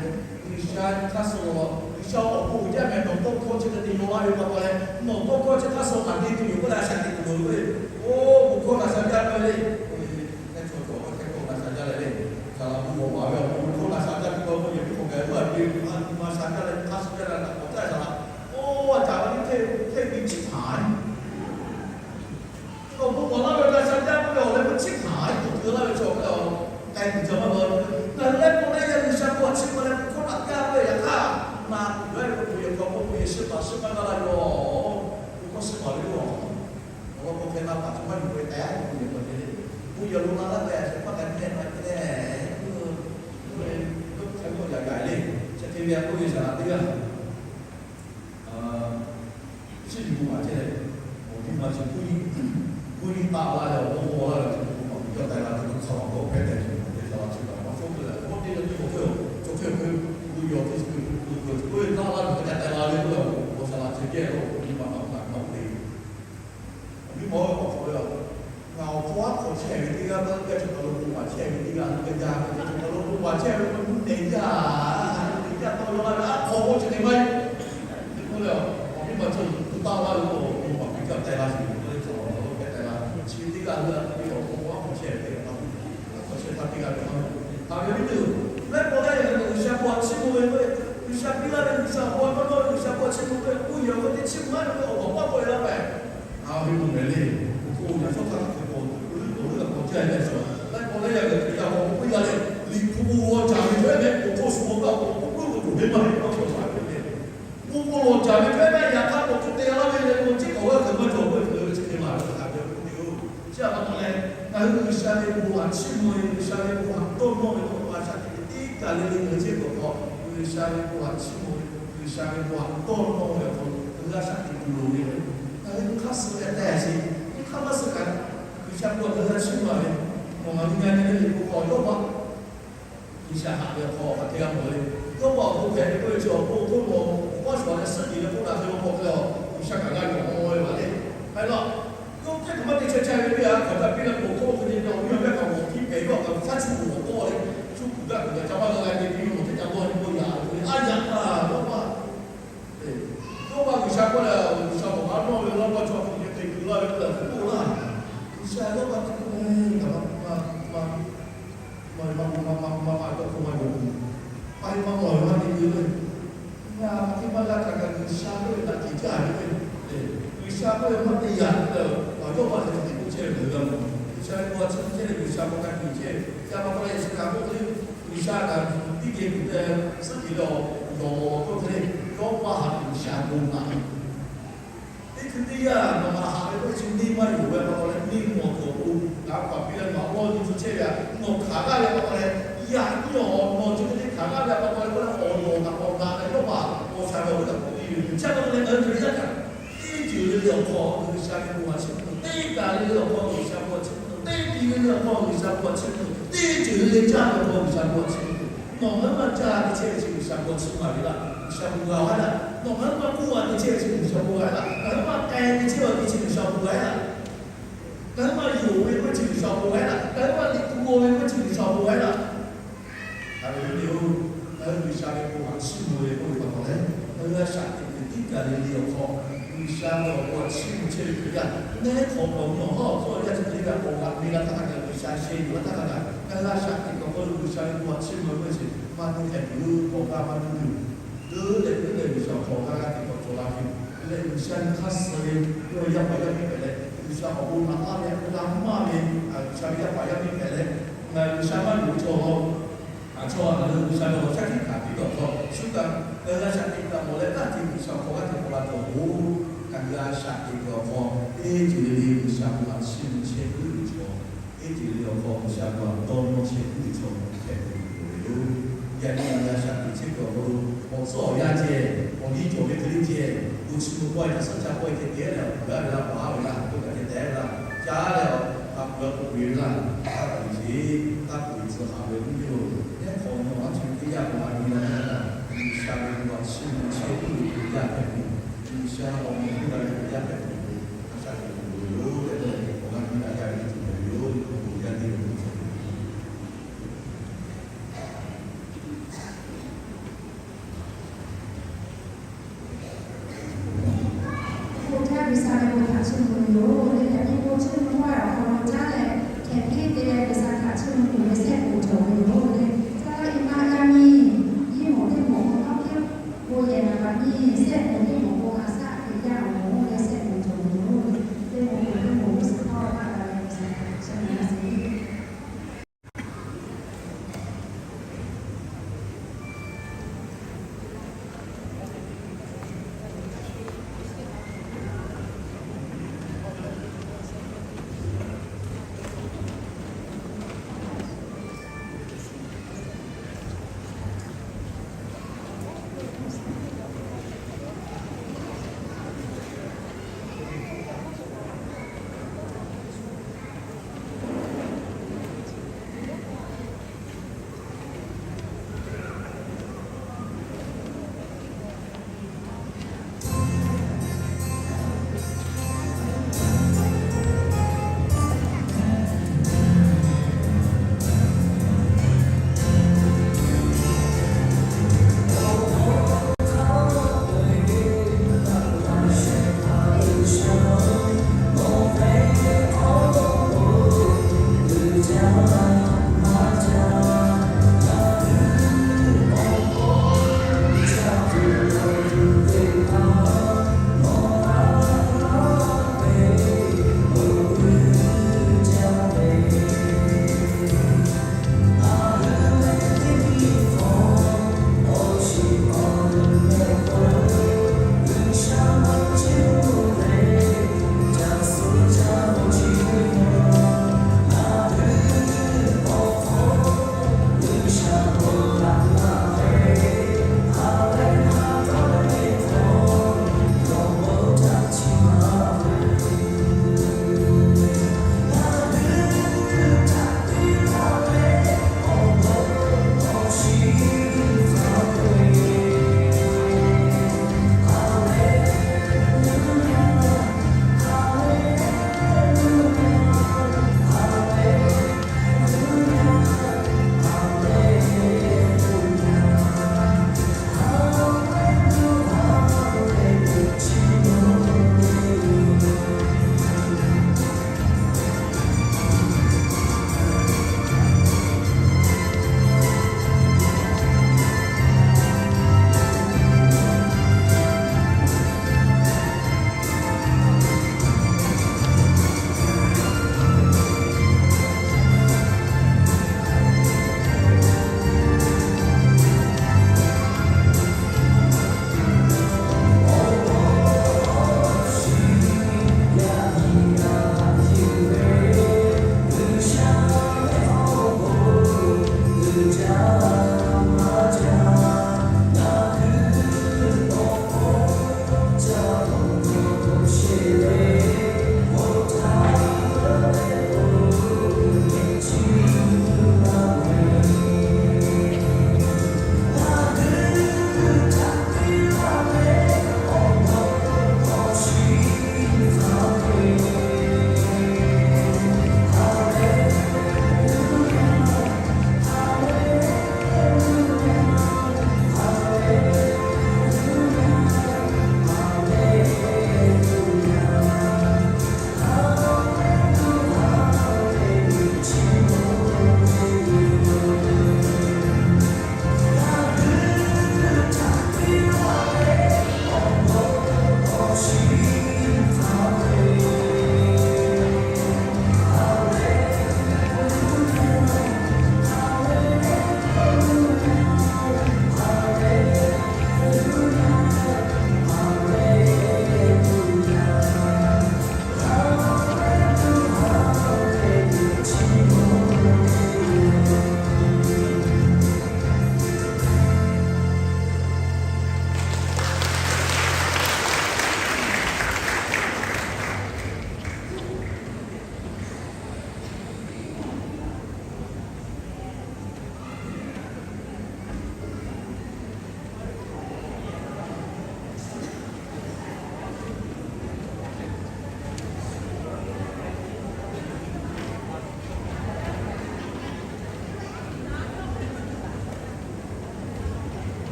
G'uiˬsha hk'aˇ suh, G'uiˬsha awˬ pon uiˍ jaˇ mehˍ, nawˬ tawˇ hkawˇ chi hk'e te yaw laˇ ve pa taw leh, nawˬ tawˇ hkawˇ chi hk'aˇ suh hk'aˬ te tuˬ yoˬ k'oˆ leh a shaꞈ teꞈ tuˬ loˍ ve, oˇ bon hkawˇ g'a sha jaˇ ve le. Hk'e cawˬ cawˬ hk'e hk'e k'awꞈ g'a sha jaˇ leh le, saˍ laꞈ bon g'awˬ baˬ ve awˬ bon hkawˇ g'a sha jaˇ ve k'o, yehˬ miˉ hk'awꞈ gaˬ ve a ve ma sha jaˇ leh hk'aˇ suh jaˇ leh kaꞈ k'awꞈ caˇ saˍ laꞈ, oˇ a caˍ la ve hk'e hk'e ve chi htaꞈ Awˬ bon k'awꞈ laˇ ve g'a sha jaˇ k'oˆ ve awˬ leh k'o, chi hk'aˬ hk'e k'oˆ tuˬ laˇ ve chaw hk'e a, k'ai tuˬ ca maˇ g'a. Ngaˬ hui leh k'o leh yaˇ G'uiˬsha hk'aw chiˇ mvuh leh bon hkawˇ htaꞈ jaˇ ve yaꞈ hk'aˇ, na tuˬ g'a ve k'o, bon yehˬ hk'aw k'oˆ ve yehˬ shiˉ paˍ shiˉ maˇ g'a la yoˬ. Bon hkawˇ shiˉ paˍ ve yoˬ. Awˬ lawn k'o hk'e na paˍ chi maˇ yuˬ ve k'ai a k'oˆ ve k'o te le. Bon yehˬ lo na laˇ ve a shehˍ hpaˇ k'ai hpehꞈ la te leh, k'oˆ ve, k'oˆ ve, k'oˆ ve yaꞈ gaˬ le. Chi hk'e ve a k'oˆ ve saˍ laꞈ teˇ g'aˇ Chi nyi bon maˍ chehˇ leh, awˬ viˉ ma chi kuˇ nyi, kuˇ nyi taˆ laˇ leh awˬ g'awˇ g'awˇ laˇ leh, chi nyi bon maˍ G'uiˬsha k'ai la ve hk'a laˬ k'awꞈ hpehˇ tehꞈ chi bon tehꞈ sha la chi kaꞈ maˇ shawˉ keu leh, k'awꞈ te leh teˇ k'awꞈ hk'e, cawˬ hk'e hk'e, k'oˆ ve awˬ hk'e chi hk'e, k'oˆ ve k'oˆ ve taˆ laˇ ve hk'a ca k'ai la ve k'oˆ leh, awˬ saˍ laꞈ chi geh lo nyi ma taꞈ k'oˆ taꞈ k'oˆ te. Awˬ viˉ ma awˬ hk'aw lo, ngaˬ awˬ hk'aw aˉ hk'aw chehˇ ve teˇ g'aˇ maˇ g'a, chaw kaˬ lo bon maˍ chehˇ ve teˇ g'aˇ g'a, chaw kaˬ lo bon maˍ chehˇ ve k'o, nuˇ nehˬ yaˇ, nuˇ nehˬ yaˇ tawˇ yaw laˇ ve aˉ hk'aw k'oˆ chi hk'e maˇ heˆ. K'oˆ leh, k'o lawˬ caˍ ve hk'e maˇ yaꞈ hk'aˇ k'awꞈ hk'e te la ve leh, k'o teˇ hk'awꞈ g'aˇ hk'e maˇ cawˬ k'oˆ ve hk'e ve chi hk'e maˍ ve htaꞈ hk'a peuˬ k'oˆ ve yoˬ. Chi a pa taw leh, ngaˬ hui G'uiˬsha ve bon htaꞈ chiˇ mvuh ve, G'uiˬsha ve bon htaꞈ dawˇ nawˇ ve k'o, a shaꞈ teꞈ ve teˇ kaˬ le le ngaˬ hui chehˇ kuiˬ awˬ hk'aw G'uiˬsha ve bon htaꞈ chiˇ mvuh ve, G'uiˬsha ve bon htaꞈ dawˇ nawˇ ve awˬ hk'aw lo ngaˬ hui a shaꞈ teꞈ kuiˬ loˍ ve, ngaˬ hui hk'aˇ suh leh teh a sheˍ, teˇ hk'aˇ maˇ suh kaꞈ, G'uiˬsha bon htaꞈ ngaˬ hui a chiˇ mvuh ve, nawˬ ngaˬ hui nyi nyi le le k'o, k'awꞈ yawˇ baˆ G'uiˬsha haꞈ ve awˬ hk'aw hk'aˬ hk'e g'a mawˬ le. Yawˇ pa awˬ bon hpehꞈ ve k'oˆ ve chi awˬ bon hk'oˆ lo awˬ paˇ shawˍ leh suhˉ tiˍ leh k'oˆ daꞈ hk'e ve awˬ hk'aw hk'e a, G'uiˬsha kaꞈ g'a yonˍ a ve maˇ heˆ le. Hk'e la, yawˇ teˇ hk'aˬ maˇ te chehˇ chehˇ ve teˇ g'aˇ hk'aˬ htaˇ piˇ leh k'awꞈ hk'oˆ lo hk'e te ve awˬ viˉ awˬ yaˇ kaꞈ awˬ htiˇ pehˍ yawˇ kaꞈ hk'aˇ chi awˬ tawˇ leh, shu kuˬ gaˇ kuˬ gaˇ ca maˇ g'a g'a te piˇ ve awˬ teˇ ca dawˇ ve k'o yaꞈ ve a yaꞈ a yawˇ pa Yawˇ pa G'uiˬsha k'oˆ leh, G'uiˬsha k'awꞈ maˇ nawˇ ve laˇ maˇ chaw hk'e te kuˬ laˇ ve k'oˆ leh hk'e k'oˆ laˇ. G'uiˬsha yawˇ pa te k'oˆ ve, Ngaˬ ma ma ma ma ma ma ma ma ma tawˇ hkawˇ maˇ yonˍ. Maˇ heˆ maˇ mawˬ ve maˇ te kuˬ ve. Ngaˬ hk'e maˇ g'a htaꞈ kaꞈ G'uiˬsha k'oˆ ve htaꞈ te jaˇ ve k'o, G'uiˬsha k'oˆ ve maˇ te yaꞈ k'oˆ leh, yawˇ pa hk'e te k'oˆ chehˇ ve ngaˬ hui g'a mawˬ. G'uiˬsha ve bon htaꞈ chiˇ mvuh chehˇ leh G'uiˬsha bon htaꞈ te chehˇ ve, yaꞈ pa taw leh Yeˍsuˆ kaꞈ k'oˆ ve, G'uiˬsha kaꞈ tiˇ geh kuˬ te suhˉ tiˍ leh awˬ yawˬ mawˬ awˬ hk'aw hk'e le, yawˇ pa htaꞈ G'uiˬsha bon naꞈ Teˇ hkui teˇ yanˇ nawˬ htaꞈ haꞈ ve k'oˆ ve chi neˇ maˇ yonˍ ve pa taw leh, neˇ mawˬ tuˬ awˬ pon ngaˬ hk'aˬ piˇ leh ngaˬ awˬ lawˇ nyi tcuh chehˇ ve a, nawˬ hk'aˬ g'aˇ ve pa taw leh, yaꞈ nyi awˬ nawˬ chi hk'e te hk'aˬ g'aˇ ve pa taw leh, k'oˆ leh awˬ nawˬ htaꞈ k'awꞈ naꞈ leh yawˇ pa awˬ shaˍ ve awˬ hk'aw lo k'awꞈ piˇ ve chi a pa taw leh ngaˬ hui Hkriꞈ yaˇ kaꞈ teˇ ceuˬ le le awˬ hk'aw G'uiˬsha ve bon htaꞈ chiˇ mvuh tuˬ, teˇ kaˬ le le awˬ hk'aw G'uiˬsha bon htaꞈ chiˇ mvuh tuˬ, teˇ ti le le awˬ hk'aw G'uiˬsha bon htaꞈ chiˇ mvuh tuˬ, teˇ ceuˬ le le caˇ ve awˬ hk'aw G'uiˬsha bon htaꞈ chiˇ mvuh tuˬ, nawˬ ngaˬ hui maˇ caˇ te chehˇ ve chi G'uiˬsha bon htaꞈ chiˇ mvuh ve laˇ. G'uiˬsha bon g'a haˉ laˇ. Nawˬ ngaˬ hui maˇ k'oˆ g'a te chehˇ ve chi G'uiˬsha bon g'a haˉ laˇ. Ngaˬ hui maˇ k'ai te chehˇ ve chi G'uiˬsha bon g'a haˉ laˇ. Ngaˬ hui maˇ yonˍ ve k'oˆ ve chi G'uiˬsha bon g'a haˉ laˇ. Ngaˬ hui maˇ liꞈ hpu g'aw ve k'oˆ ve chi G'uiˬsha bon g'a haˉ laˇ. Hk'aˬ hk'e te le-oˬ, ngaˬ hui G'uiˬsha ve bon htaꞈ chiˇ mvuh ve k'oˆ ve pa taw leh, ngaˬ hui a shaꞈ teꞈ kuiˬ teˇ kaˬ le le awˬ hk'aw, G'uiˬsha ve awˬ bon htaꞈ chiˇ mvuh chehˇ ve Hkriꞈ yaˇ, neˇ hk'awꞈ nawˬ nyi awˬ hawˉ awˬ tcuhˉ awˬ yanˇ chi hk'e le ve k'awꞈ g'aꞈ ve la htaˇ hk'a gaˬ, G'uiˬsha sheh yuˬ la htaˇ hk'a gaˬ, ngaˬ hui a shaꞈ teꞈ kuiˬ awˬ hk'aw lo G'uiˬsha ve bon htaꞈ chiˇ mvuh ve k'oˆ ve chi maˇ te hpehꞈ tuˬ, k'awꞈ g'a maˇ nuˇ tuˬ, leuˉ leh leuˉ leh G'uiˬsha awˬ hk'aw g'a g'a teꞈ k'awꞈ cawˬ la ve, leh G'uiˬsha nyi hk'aˇ suh ve yawˇ yaˇ paˍ yaˇ miˇ hpehꞈ leh, G'uiˬsha awˬ bon naꞈ laˇ ve, g'a maˇ ve, G'uiˬsha ve yaˇ paˍ yaˇ miˇ hpehꞈ leh, G'uiˬsha maˇ yonˍ ve chaw, a chaw ngaˬ hui G'uiˬsha ve awˬ shaˉ hkiˆ hkanˍ piˇ ve awˬ hk'aw, shu kaꞈ ngaˬ hui a shaꞈ teꞈ kuiˬ htaꞈ mawˬ leh, g'aˇ hteꞈ G'uiˬsha awˬ hk'aw g'aˇ hteꞈ k'awꞈ la tuˬ awˬ pon, ngaˬ hui a shaꞈ teꞈ kuiˬ awˬ hk'aw teˇ ceuˬ le le G'uiˬsha bon htaꞈ chiˇ mvuh chehˇ puiˉ ve chaw, teˇ ceuˬ le le awˬ hk'aw G'uiˬsha bon htaꞈ dawˇ nawˇ chehˇ puiˉ ve chaw hpehꞈ tuˬ loˍ ve yoˬ. Yaꞈ nyi ngaˬ hui a shaꞈ teꞈ chehˇ kuiˬ awˬ hk'aw lo, awˬ tcuhˉ awˬ yanˇ ceh, awˬ liˇ cawˬ ve hk'e le ceh, bon chiˇ mvuh pawehˇ kaꞈ suhˉ caˇ pawehˇ ceh te leh awˬ puˍ g'aˇ ve laˇ, paˍ g'aˇ ve laˇ, k'oˆ kaꞈ ceh tehꞈ ve laˇ, caˉ leh awˬ hk'a peu-eˬ k'oˆ ve laˇ, taˇ k'oˍ ve ce, taˇ k'oˍ ve tcuh haꞈ ve teˇ ceuˬ, neˇ hk'awꞈ nawˬ a htoꞈ teˇ yanˇ k'awꞈ la nyi la htaˇ, G'uiˬsha ve bon htaꞈ chiˇ mvuh chehˇ puiˉ ve Hkriꞈ yaˇ hpehꞈ tuˬ, G'uiˬsha awˬ meh puiˉ la ve Hkriꞈ yaˇ hpehꞈ tuˬ, a shaꞈ teꞈ kuiˬ loˍ ve yoˬ tehꞈ k'awꞈ g'a nyi la g'a ve teˇ ceuˬ hpehꞈ ve yoˬ. Awˬ bon yaˇ teˇ g'aˇ Bon jaˇ G'uiˬsha ve bon htaꞈ chiˇ mvuh ve yoˬ. Leh yaꞈ nyi bon chiˇ mvuh hkawˇ awˬ hk'aw lo caˉ leh, hkehˍ piˇ te leh G'uiˬsha htaꞈ chiˇ mvuh tuˬ ve sehˆ peuˬ cawˬ ve yoˬ. Leh caˉ laˇ iˉ maˇ yaˇ miˇ, Iˉ moˍ teˇ moˍ, Nawˉ hkiˉ bon yehˬ naˍ baꞈ nyiˇ, sehˆ peuˬ teˇ moˍ bon ha shaˆ Hkriꞈ yaˇ awˬ moˍ leh sehˆ peuˬ cawˬ ve yoˬ. Teˇ moˍ peuˬ teˇ moˍ g'uˇ suhˍ hkawˇ taˇ g'a leh G'uiˬsha htaꞈ chiˇ mvuh laˇ sheˍ.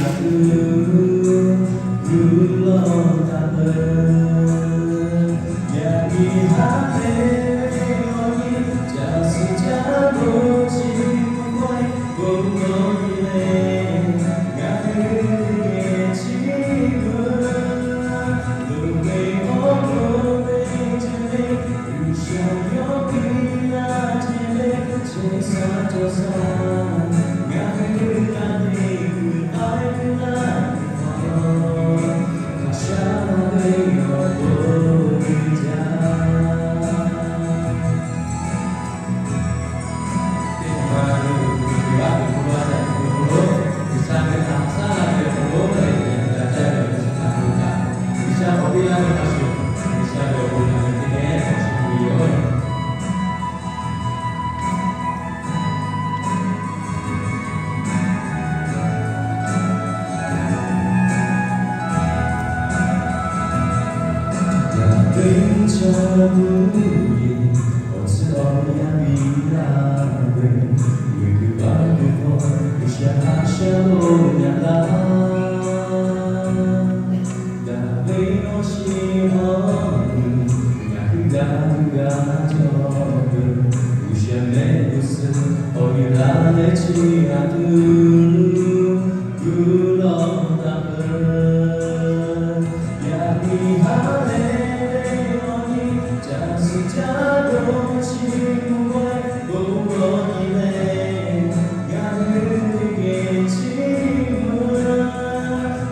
a tuˬ, kuˬ lawˬ taˍ peuˬ. Yaꞈ nyi haˉ lehˬ ve awˬ nyi, caˇ suh caˇ lo chi mvuhˇ kawehˇ bon lawˬ nyi leh, ngaˬ hui teˇ geh chiˇ mvuh. Loꞈ ve awˬ bon teˇ ceuˬ le, G'uiˬsha yawˇ piˇ laˇ chehˇ ve, chehˇ sha cawˬ sha, ngaˬ hui g'a teꞈ kuiˬ k'ai ve laˇ ve hk'aw, hk'a sha ve awˬ bon uiˍ jaˇ. Teˇ hpaˍ ve uiˍ ve vaˇ ve hk'oˆ lo a shaꞈ teꞈ ve awˬ hk'aw lo, G'uiˬsha ve htaꞈ shaˉ laˇ ve awˬ hk'aw lo, leh yaꞈ nyi g'a jaˇ ve awˬ ceuˬ htaꞈ k'oˆ kaꞈ, G'uiˬsha k'awꞈ piˇ laˇ ve hk'a shuˍ, G'uiˬsha ve awˬ bon htaꞈ ngaˬ hui teˇ geh k'awꞈ chiˇ mvuh ve yoˬ. Yaꞈ ve chaw tuˬ yeˬ, awˬ tcuhˉ awˬ yanˇ piˇ laˇ ve, miˬguiˬ baˆ guiˬ hk'aw G'uiˬsha haꞈ shaˉ lo yaꞈ laˇ. Daꞈ ve awˬ shiˍ awˬ nu, ngaˬ hui g'a tuˬ g'a cawˬ ve, G'uiˬsha mehˆ g'uˇ suhˍ awˬ yeˬ laˇ leh chi a tuˬ, kuˬ lawˬ taˍ peuˬ. Yaꞈ nyi haˉ lehˬ ve awˬ nyi, caˇ suh caˇ lo chi mvuhˇ kawehˇ bon lawˬ nyi leh, ngaˬ hui teˇ geh chiˇ mvuh.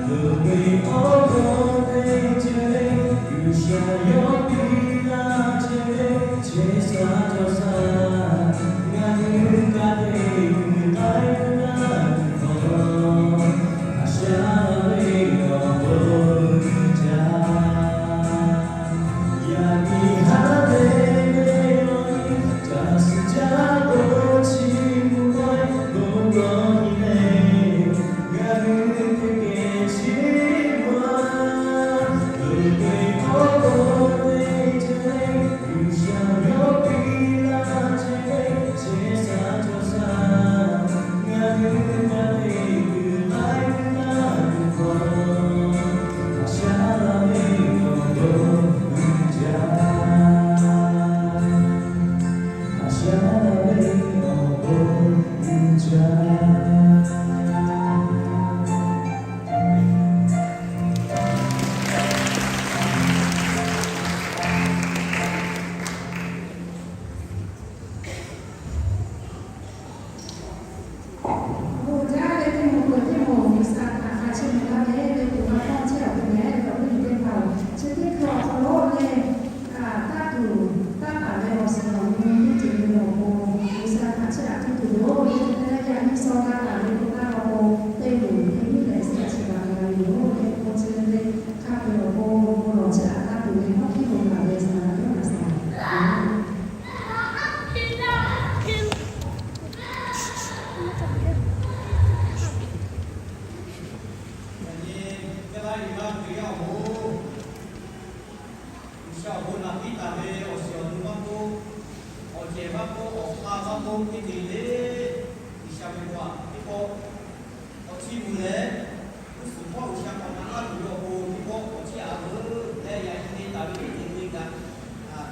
Loꞈ ve awˬ bon teˇ ceuˬ le, G'uiˬsha yawˇ piˇ laˇ chehˇ ve, chehˇ sha cawˬ sha, ngaˬ hui g'a teꞈ kuiˬ k'ai ve laˇ ve hk'aw, a shaˉ ve awˬ bon uiˍ jaˇ. Yaꞈ nyi haˉ lehˬ ve awˬ nyi, caˇ suh caˇ lo chi mvuhˇ kawehˇ bon lawˬ nyi leh, ngaˬ hui teˇ geh chiˇ mvuh. Loꞈ ve awˬ bon teˇ ceuˬ le, G'uiˬsha yawˇ piˇ laˇ chehˇ ve, chehˇ sha cawˬ sha, ngaˬ hui g'a teꞈ kuiˬ k'ai ve laˇ ve hk'aw, a shaˉ ve awˬ bon uiˍ jaˇ. A shaˉ ve awˬ bon uiˍ jaˇ. Bon jaˇ ve teˇ moˍ peuˬ teˇ moˍ G'uiˬsha htaꞈ hk'a chiˇ mvuh laˇ ve, teˇ tuˬ maˇ tawˇ chehˇ awˬ pon meh ve awˬ viˉ awˬ nyi teˇ hpaˍ-oˬ, chi teˇ hkui awˬ hk'aw lo leh, taˇ tuˬ taˇ taˍ ve awˬ shiˍ awˬ nu teˇ ceuˬ ve awˬ pon G'uiˬsha htaꞈ chiˇ aꞈ piˇ tuˬ yoˬ. Leh yaꞈ nyi shaw g'a taˍ ve k'o taˇ g'a k'o, teˇ moˍ teˇ miˉ leh shehˆ chi baˬ g'a ve yoˬ. Leh k'o chi ve hk'a peu-eˬ awˬ pon bon lawˬ chiˇ aꞈ taˇ tuˬ ve hawˉ hkiˉ bon laˬ ve saˍ laꞈ yawˇ htaꞈ saˍ Yaꞈ nyi, teˇ g'aˇ nyi ma Hkriꞈ yaˇ awˬ moˍ, G'uiˬsha awˬ bon naꞈ piˇ taˍ ve awˬ shiˍ awˬ nu maˇ k'oˆ, awˬ cehˬ maˇ k'oˆ, awˬ hk'aˇ maˇ k'oˆ, teˇ ceuˬ le, G'uiˬsha ve bon aꞈ teˇ pawˆ k'awꞈ chiˇ mvuh leh, g'uˇ suhˍ hpawˇ G'uiˬsha k'awꞈ na laˇ tuˬ ve awˬ pon teˇ pawˆ k'awꞈ chiˇ aꞈ veuˬ leh, yaꞈ nyi te taˍ ve teˇ ceuˬ le kaꞈ,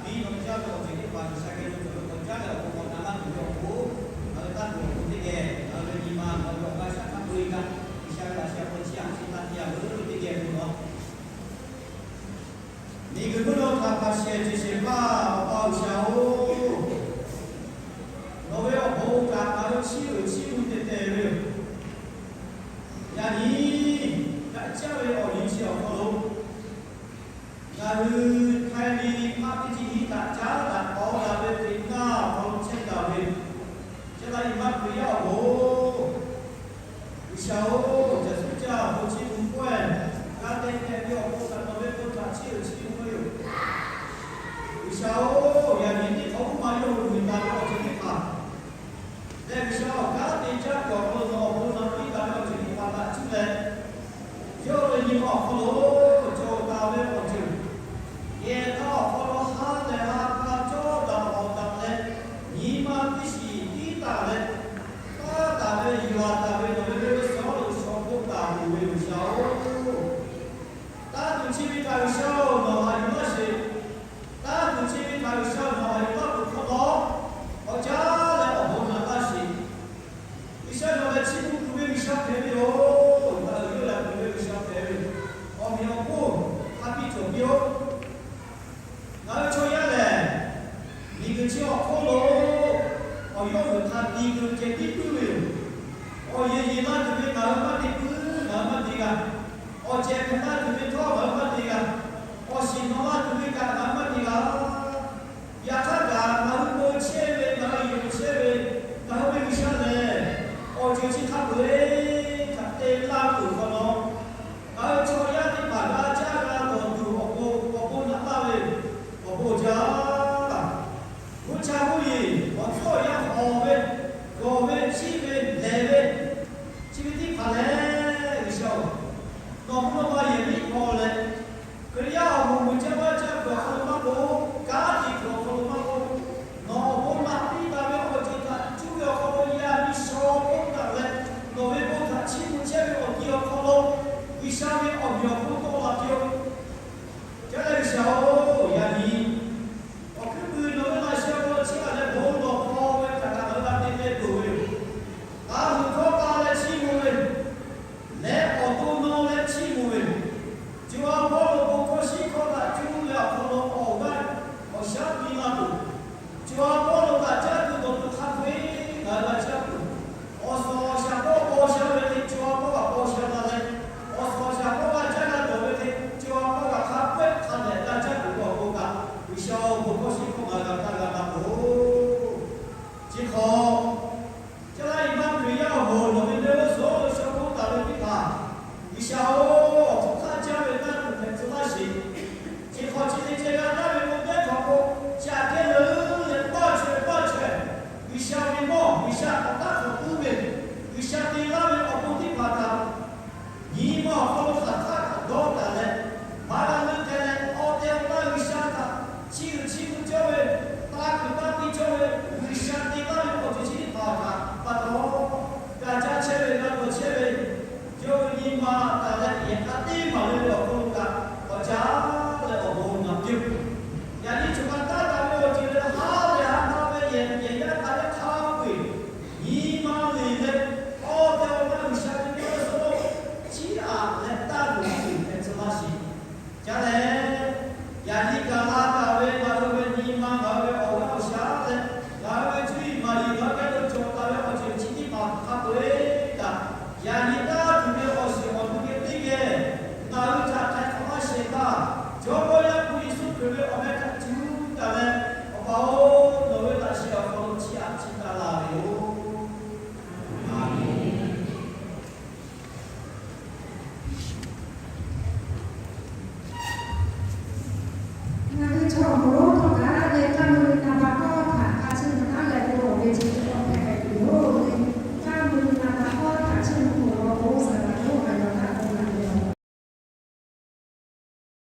biˇ nawˬ jaˇ ve awˬ ceuˬ teˇ hpaˍ G'uiˬsha geh lo cawˬ ve k'awꞈ caˉ leh awˬ bon k'awꞈ na laˇ tuˬ ve awˬ pon, ngaˬ hui taˇ tuˬ awˬ pon teˇ geh ngaˬ hui ve nyi ma ngaˬ hui ve awˬ g'aˇ shaˉ hk'a peu-eˬ kaꞈ, G'uiˬsha ve laꞈ sheh awˬ hk'aw chiˇ aꞈ chiˇ taˇ piˇ-a veuˬ teˇ geh bon lawˬ. Miˬguiˬ mvuhˇ naw htaꞈ hpanˍ shehˍ ceˬ sheˍ hpaˇ Awˬ pa G'uiˬsha-oˬ, nawˬ ve awˬ bon kaꞈ ngaˬ hui chiˇ uiˍ chiˇ mvuh teh teh ve yoˬ. Yaꞈ nyi, daꞈ jaˇ ve awˬ liˇ chi awˬ hk'aw lo ngaˬ hui Htaiˇ miˬ hpaˇ teˇ ceuˬ nyi daꞈ jaˇ daꞈ k'awꞈ daꞈ ve teˇ g'aˇ awˬ hk'aw lo chehˇ taˍ ve, Caˇ laˇ iˉ maˇ Hkriꞈ yaˇ awˬ moˍ, G'uiˬsha-oˬ, caˬ suhˉ caˇ bon chiˇ mvuh pawehˇ g'a te tehꞈ ve awˬ bon kaꞈ nawˬ ve bon htaꞈ chiˇ uiˍ chiˇ mvuh ve yoˬ. Yawˇ leh chiˇ mvuh tuˬ ve G'uiˬsha hpehꞈ ve yoˬ. Ngaˬ hui yawˇ leh tuˬ ve G'uiˬsha hpehꞈ ve yoˬ. Awˬ meꞈ awˬ hponˇ hk'a piˇ cawˬ piˇ-oˆ. Ngaˬ hui chaw yaˇ lehˬ, miˬguiˬ chi awˬ hk'oˆ lo awˬ yawˇ hui hk'a piˇ tuˬ ceh tiˉ puiˉ ve yoˬ. Awˬ yeˬ yeˬ la tuˬ ve ngaˬ hui maˇ te puiˉ, ngaˬ hui maˇ te g'a. Awˬ cehˬ hpehꞈ la tuˬ ve htawˇ ngaˬ hui maˇ te g'a. Awˬ shiˍ nawꞈ la tuˬ ve kaꞈ ngaˬ hui maˇ te g'a. Yaꞈ hk'aˇ kaꞈ ngaˬ hui bon chehˇ ve, ngaˬ hui yonˍ chehˇ ve, ngaˬ hui ve G'uiˬsha lehˬ, awˬ ceuˬ chi hk'a peu-eˬ htaꞈ te laˇ tuˬ hk'awꞈ nawˉ, ngaˬ hui chaw yaˇ teˇ hpaˍ g'a caˇ g'a dawˬ tuˬ awˬ pon awˬ bon naꞈ laˇ ve awˬ bon jaˇ. G'uˇ cha g'uˇ yeˬ awˬ tcuhˉ awˬ yanˇ hawˬ ve, gawˬ ve, chiˇ ve, lehˬ ve, chi ve teˇ hpaˍ lehˬ, G'uiˬsha-oˬ, nawˬ mvuhˇ naw ma yehˬ miˉ hk'aw leh, Hkriꞈ yaˇ awˬ moˍ mui caˇ maˇ caˇ kuiˬ awˬ hk'aw lo maˇ k'oˆ, kanˉ te kuiˬ awˬ hk'aw lo maˇ k'oˆ, nawˬ awˬ bon naꞈ piˇ taˍ ve awˬ ceuˬ htaꞈ cuˇ ve awˬ hk'aw lo yaꞈ nyi shaw k'oˆ taˍ leh, nawˬ ve bon htaꞈ chiˇ mvuh chehˇ ve awˬ ti awˬ hk'aw lo G'uiˬsha ve awˬ meꞈ awˬ hponˇ tawˆ la piˇ-oˆ. Caˉ leh G'uiˬsha-oˬ, yaꞈ nyi awˬ hkuiˉ puiˍ nawˬ ve laꞈ sheh awˬ hk'aw lo chiˇ aꞈ leh bon lawˬ hk'aw ve htaꞈ kaꞈ ngaˬ hui g'a te te peuˬ ve yoˬ. Ngaˬ hui htawˇ pa leh chiˇ mvuh ve leh awˬ to naw leh chiˇ mvuh ve, co ha Pawˇluꞈ bon hkawˇ shiˉ hkawˇ htaꞈ cuˇ leh awˬ hk'aw lo awˬ g'aˇ awˬ shaˉ piˇ laˇ tuˬ, co ha Pawˇluꞈ htaꞈ caˇ tuˬ dawˬ tuˬ hk'a peu-eˬ ngaˬ hui g'a caˇ tuˬ, awˬ suhˍ awˬ shaˍ hk'oˆ paw sha ve hk'e co ha Pawˇluꞈ g'a paw sha la leh, awˬ suhˍ awˬ shaˍ hk'oˆ g'a caˇ g'a dawˬ ve hk'e co ha Pawˇluꞈ g'a hk'a peu-eˬ hk'a dehꞈ g'a caˇ tuˬ ve awˬ pon kaꞈ, G'uiˬsha-oˬ, bon hkawˇ shiˉ hkawˇ ngaˬ hui g'a kaˇ g'a na peuˬ-oˬ. Chi hk'awꞈ, caˇ laˇ iˉ maˇ Hkriꞈ yaˇ awˬ moˍ nawˬ ve mehˆ g'uˇ suhˍ lo sha k'oˆ taˍ ve teˇ hpaˍ, G'uiˬsha-oˬ, awˬ hk'aˇ caˇ ve taˇ tuˬ hpehꞈ tcuh laˇ sheˍ. Chi hk'awꞈ chi hk'e ceh g'a taˇ ve k'o, teˇ hk'awꞈ k'o, chi aꞈ kehˉ leuˉ leh paˇ chaweh paˇ chaweh, G'uiˬsha ve mawˇ, G'uiˬsha k'awꞈ taˆ k'awꞈ puiˉ ve, G'uiˬsha te laˇ ve awˬ bon teˇ hpaˍ htaꞈ nyi ma awˬ hk'aw lo hk'aˬ htaˇ kaꞈ dawˇ taˍ leh, maˇ g'a leuˆ k'ai leh, awˬ tehˬ awˬ na G'uiˬsha htaꞈ chiˇ uiˍ chiˇ mvuh cawˇ ve, taˇ kuiˬ taˇ piˇ cawˇ ve, G'uiˬsha te laˇ ve awˬ ceuˬ chi teˇ hpaˍ htaꞈ pa taw, g'a caˇ chehˇ ve, g'a dawˬ chehˇ ve, yawˇ ve nyi ma taˍ leh yehˬ k'a teˇ maˬ le ve awˬ hk'aw lo kaꞈ, k'awꞈ caˇ leh awˬ bon naꞈ piˇ-oˆ. Yaꞈ nyi choˬ kaꞈ taˇ taˍ ve awˬ ceuˬ leh haˉ leh haˉ taˇ ve yehˬ, yehˬ yaˇ hk'a yaˇ hk'a peu-eˬ nyi ma leˬ leh, awˬ tehˬ awˬ na G'uiˬsha ve mehˆ g'uˇ suhˍ lo chiˇ aꞈ leh taˇ tuˬ hpehꞈ tcuh laˇ sheˍ. Caˇ leh, yaꞈ nyi gaˬ la taˍ ve ngaˬ hui ve nyi ma, ngaˬ hui ve awˬ g'aˇ awˬ shaˉ leh, ngaˬ hui ve cuˇ yiˍ maˍ yiˍ ngaˬ hui geh lo cawˬ taˍ ve awˬ ceuˬ chi teˇ hpaˍ hk'a peu-eˬ kaꞈ, yaꞈ nyi taˇ tuˬ ve awˬ shiˍ awˬ nu geh teˇ geh ngaˬ hui htaꞈ htaiˍ hk'awꞈ laˇ shehˍ hpaˇ, Jawˇmawˇ Yaˇ hpu Yeˍsuˆ Hkriꞈ ve awˬ meh htaꞈ cuˇ taˍ leh, Awˬ pa-oˬ, nawˬ ve laꞈ sheh awˬ hk'aw lo chiˇ aꞈ chiˇ taˇ la ve yoˬ. Aˍmenˍ. Ngaˬ hui chaw awˬ moˍ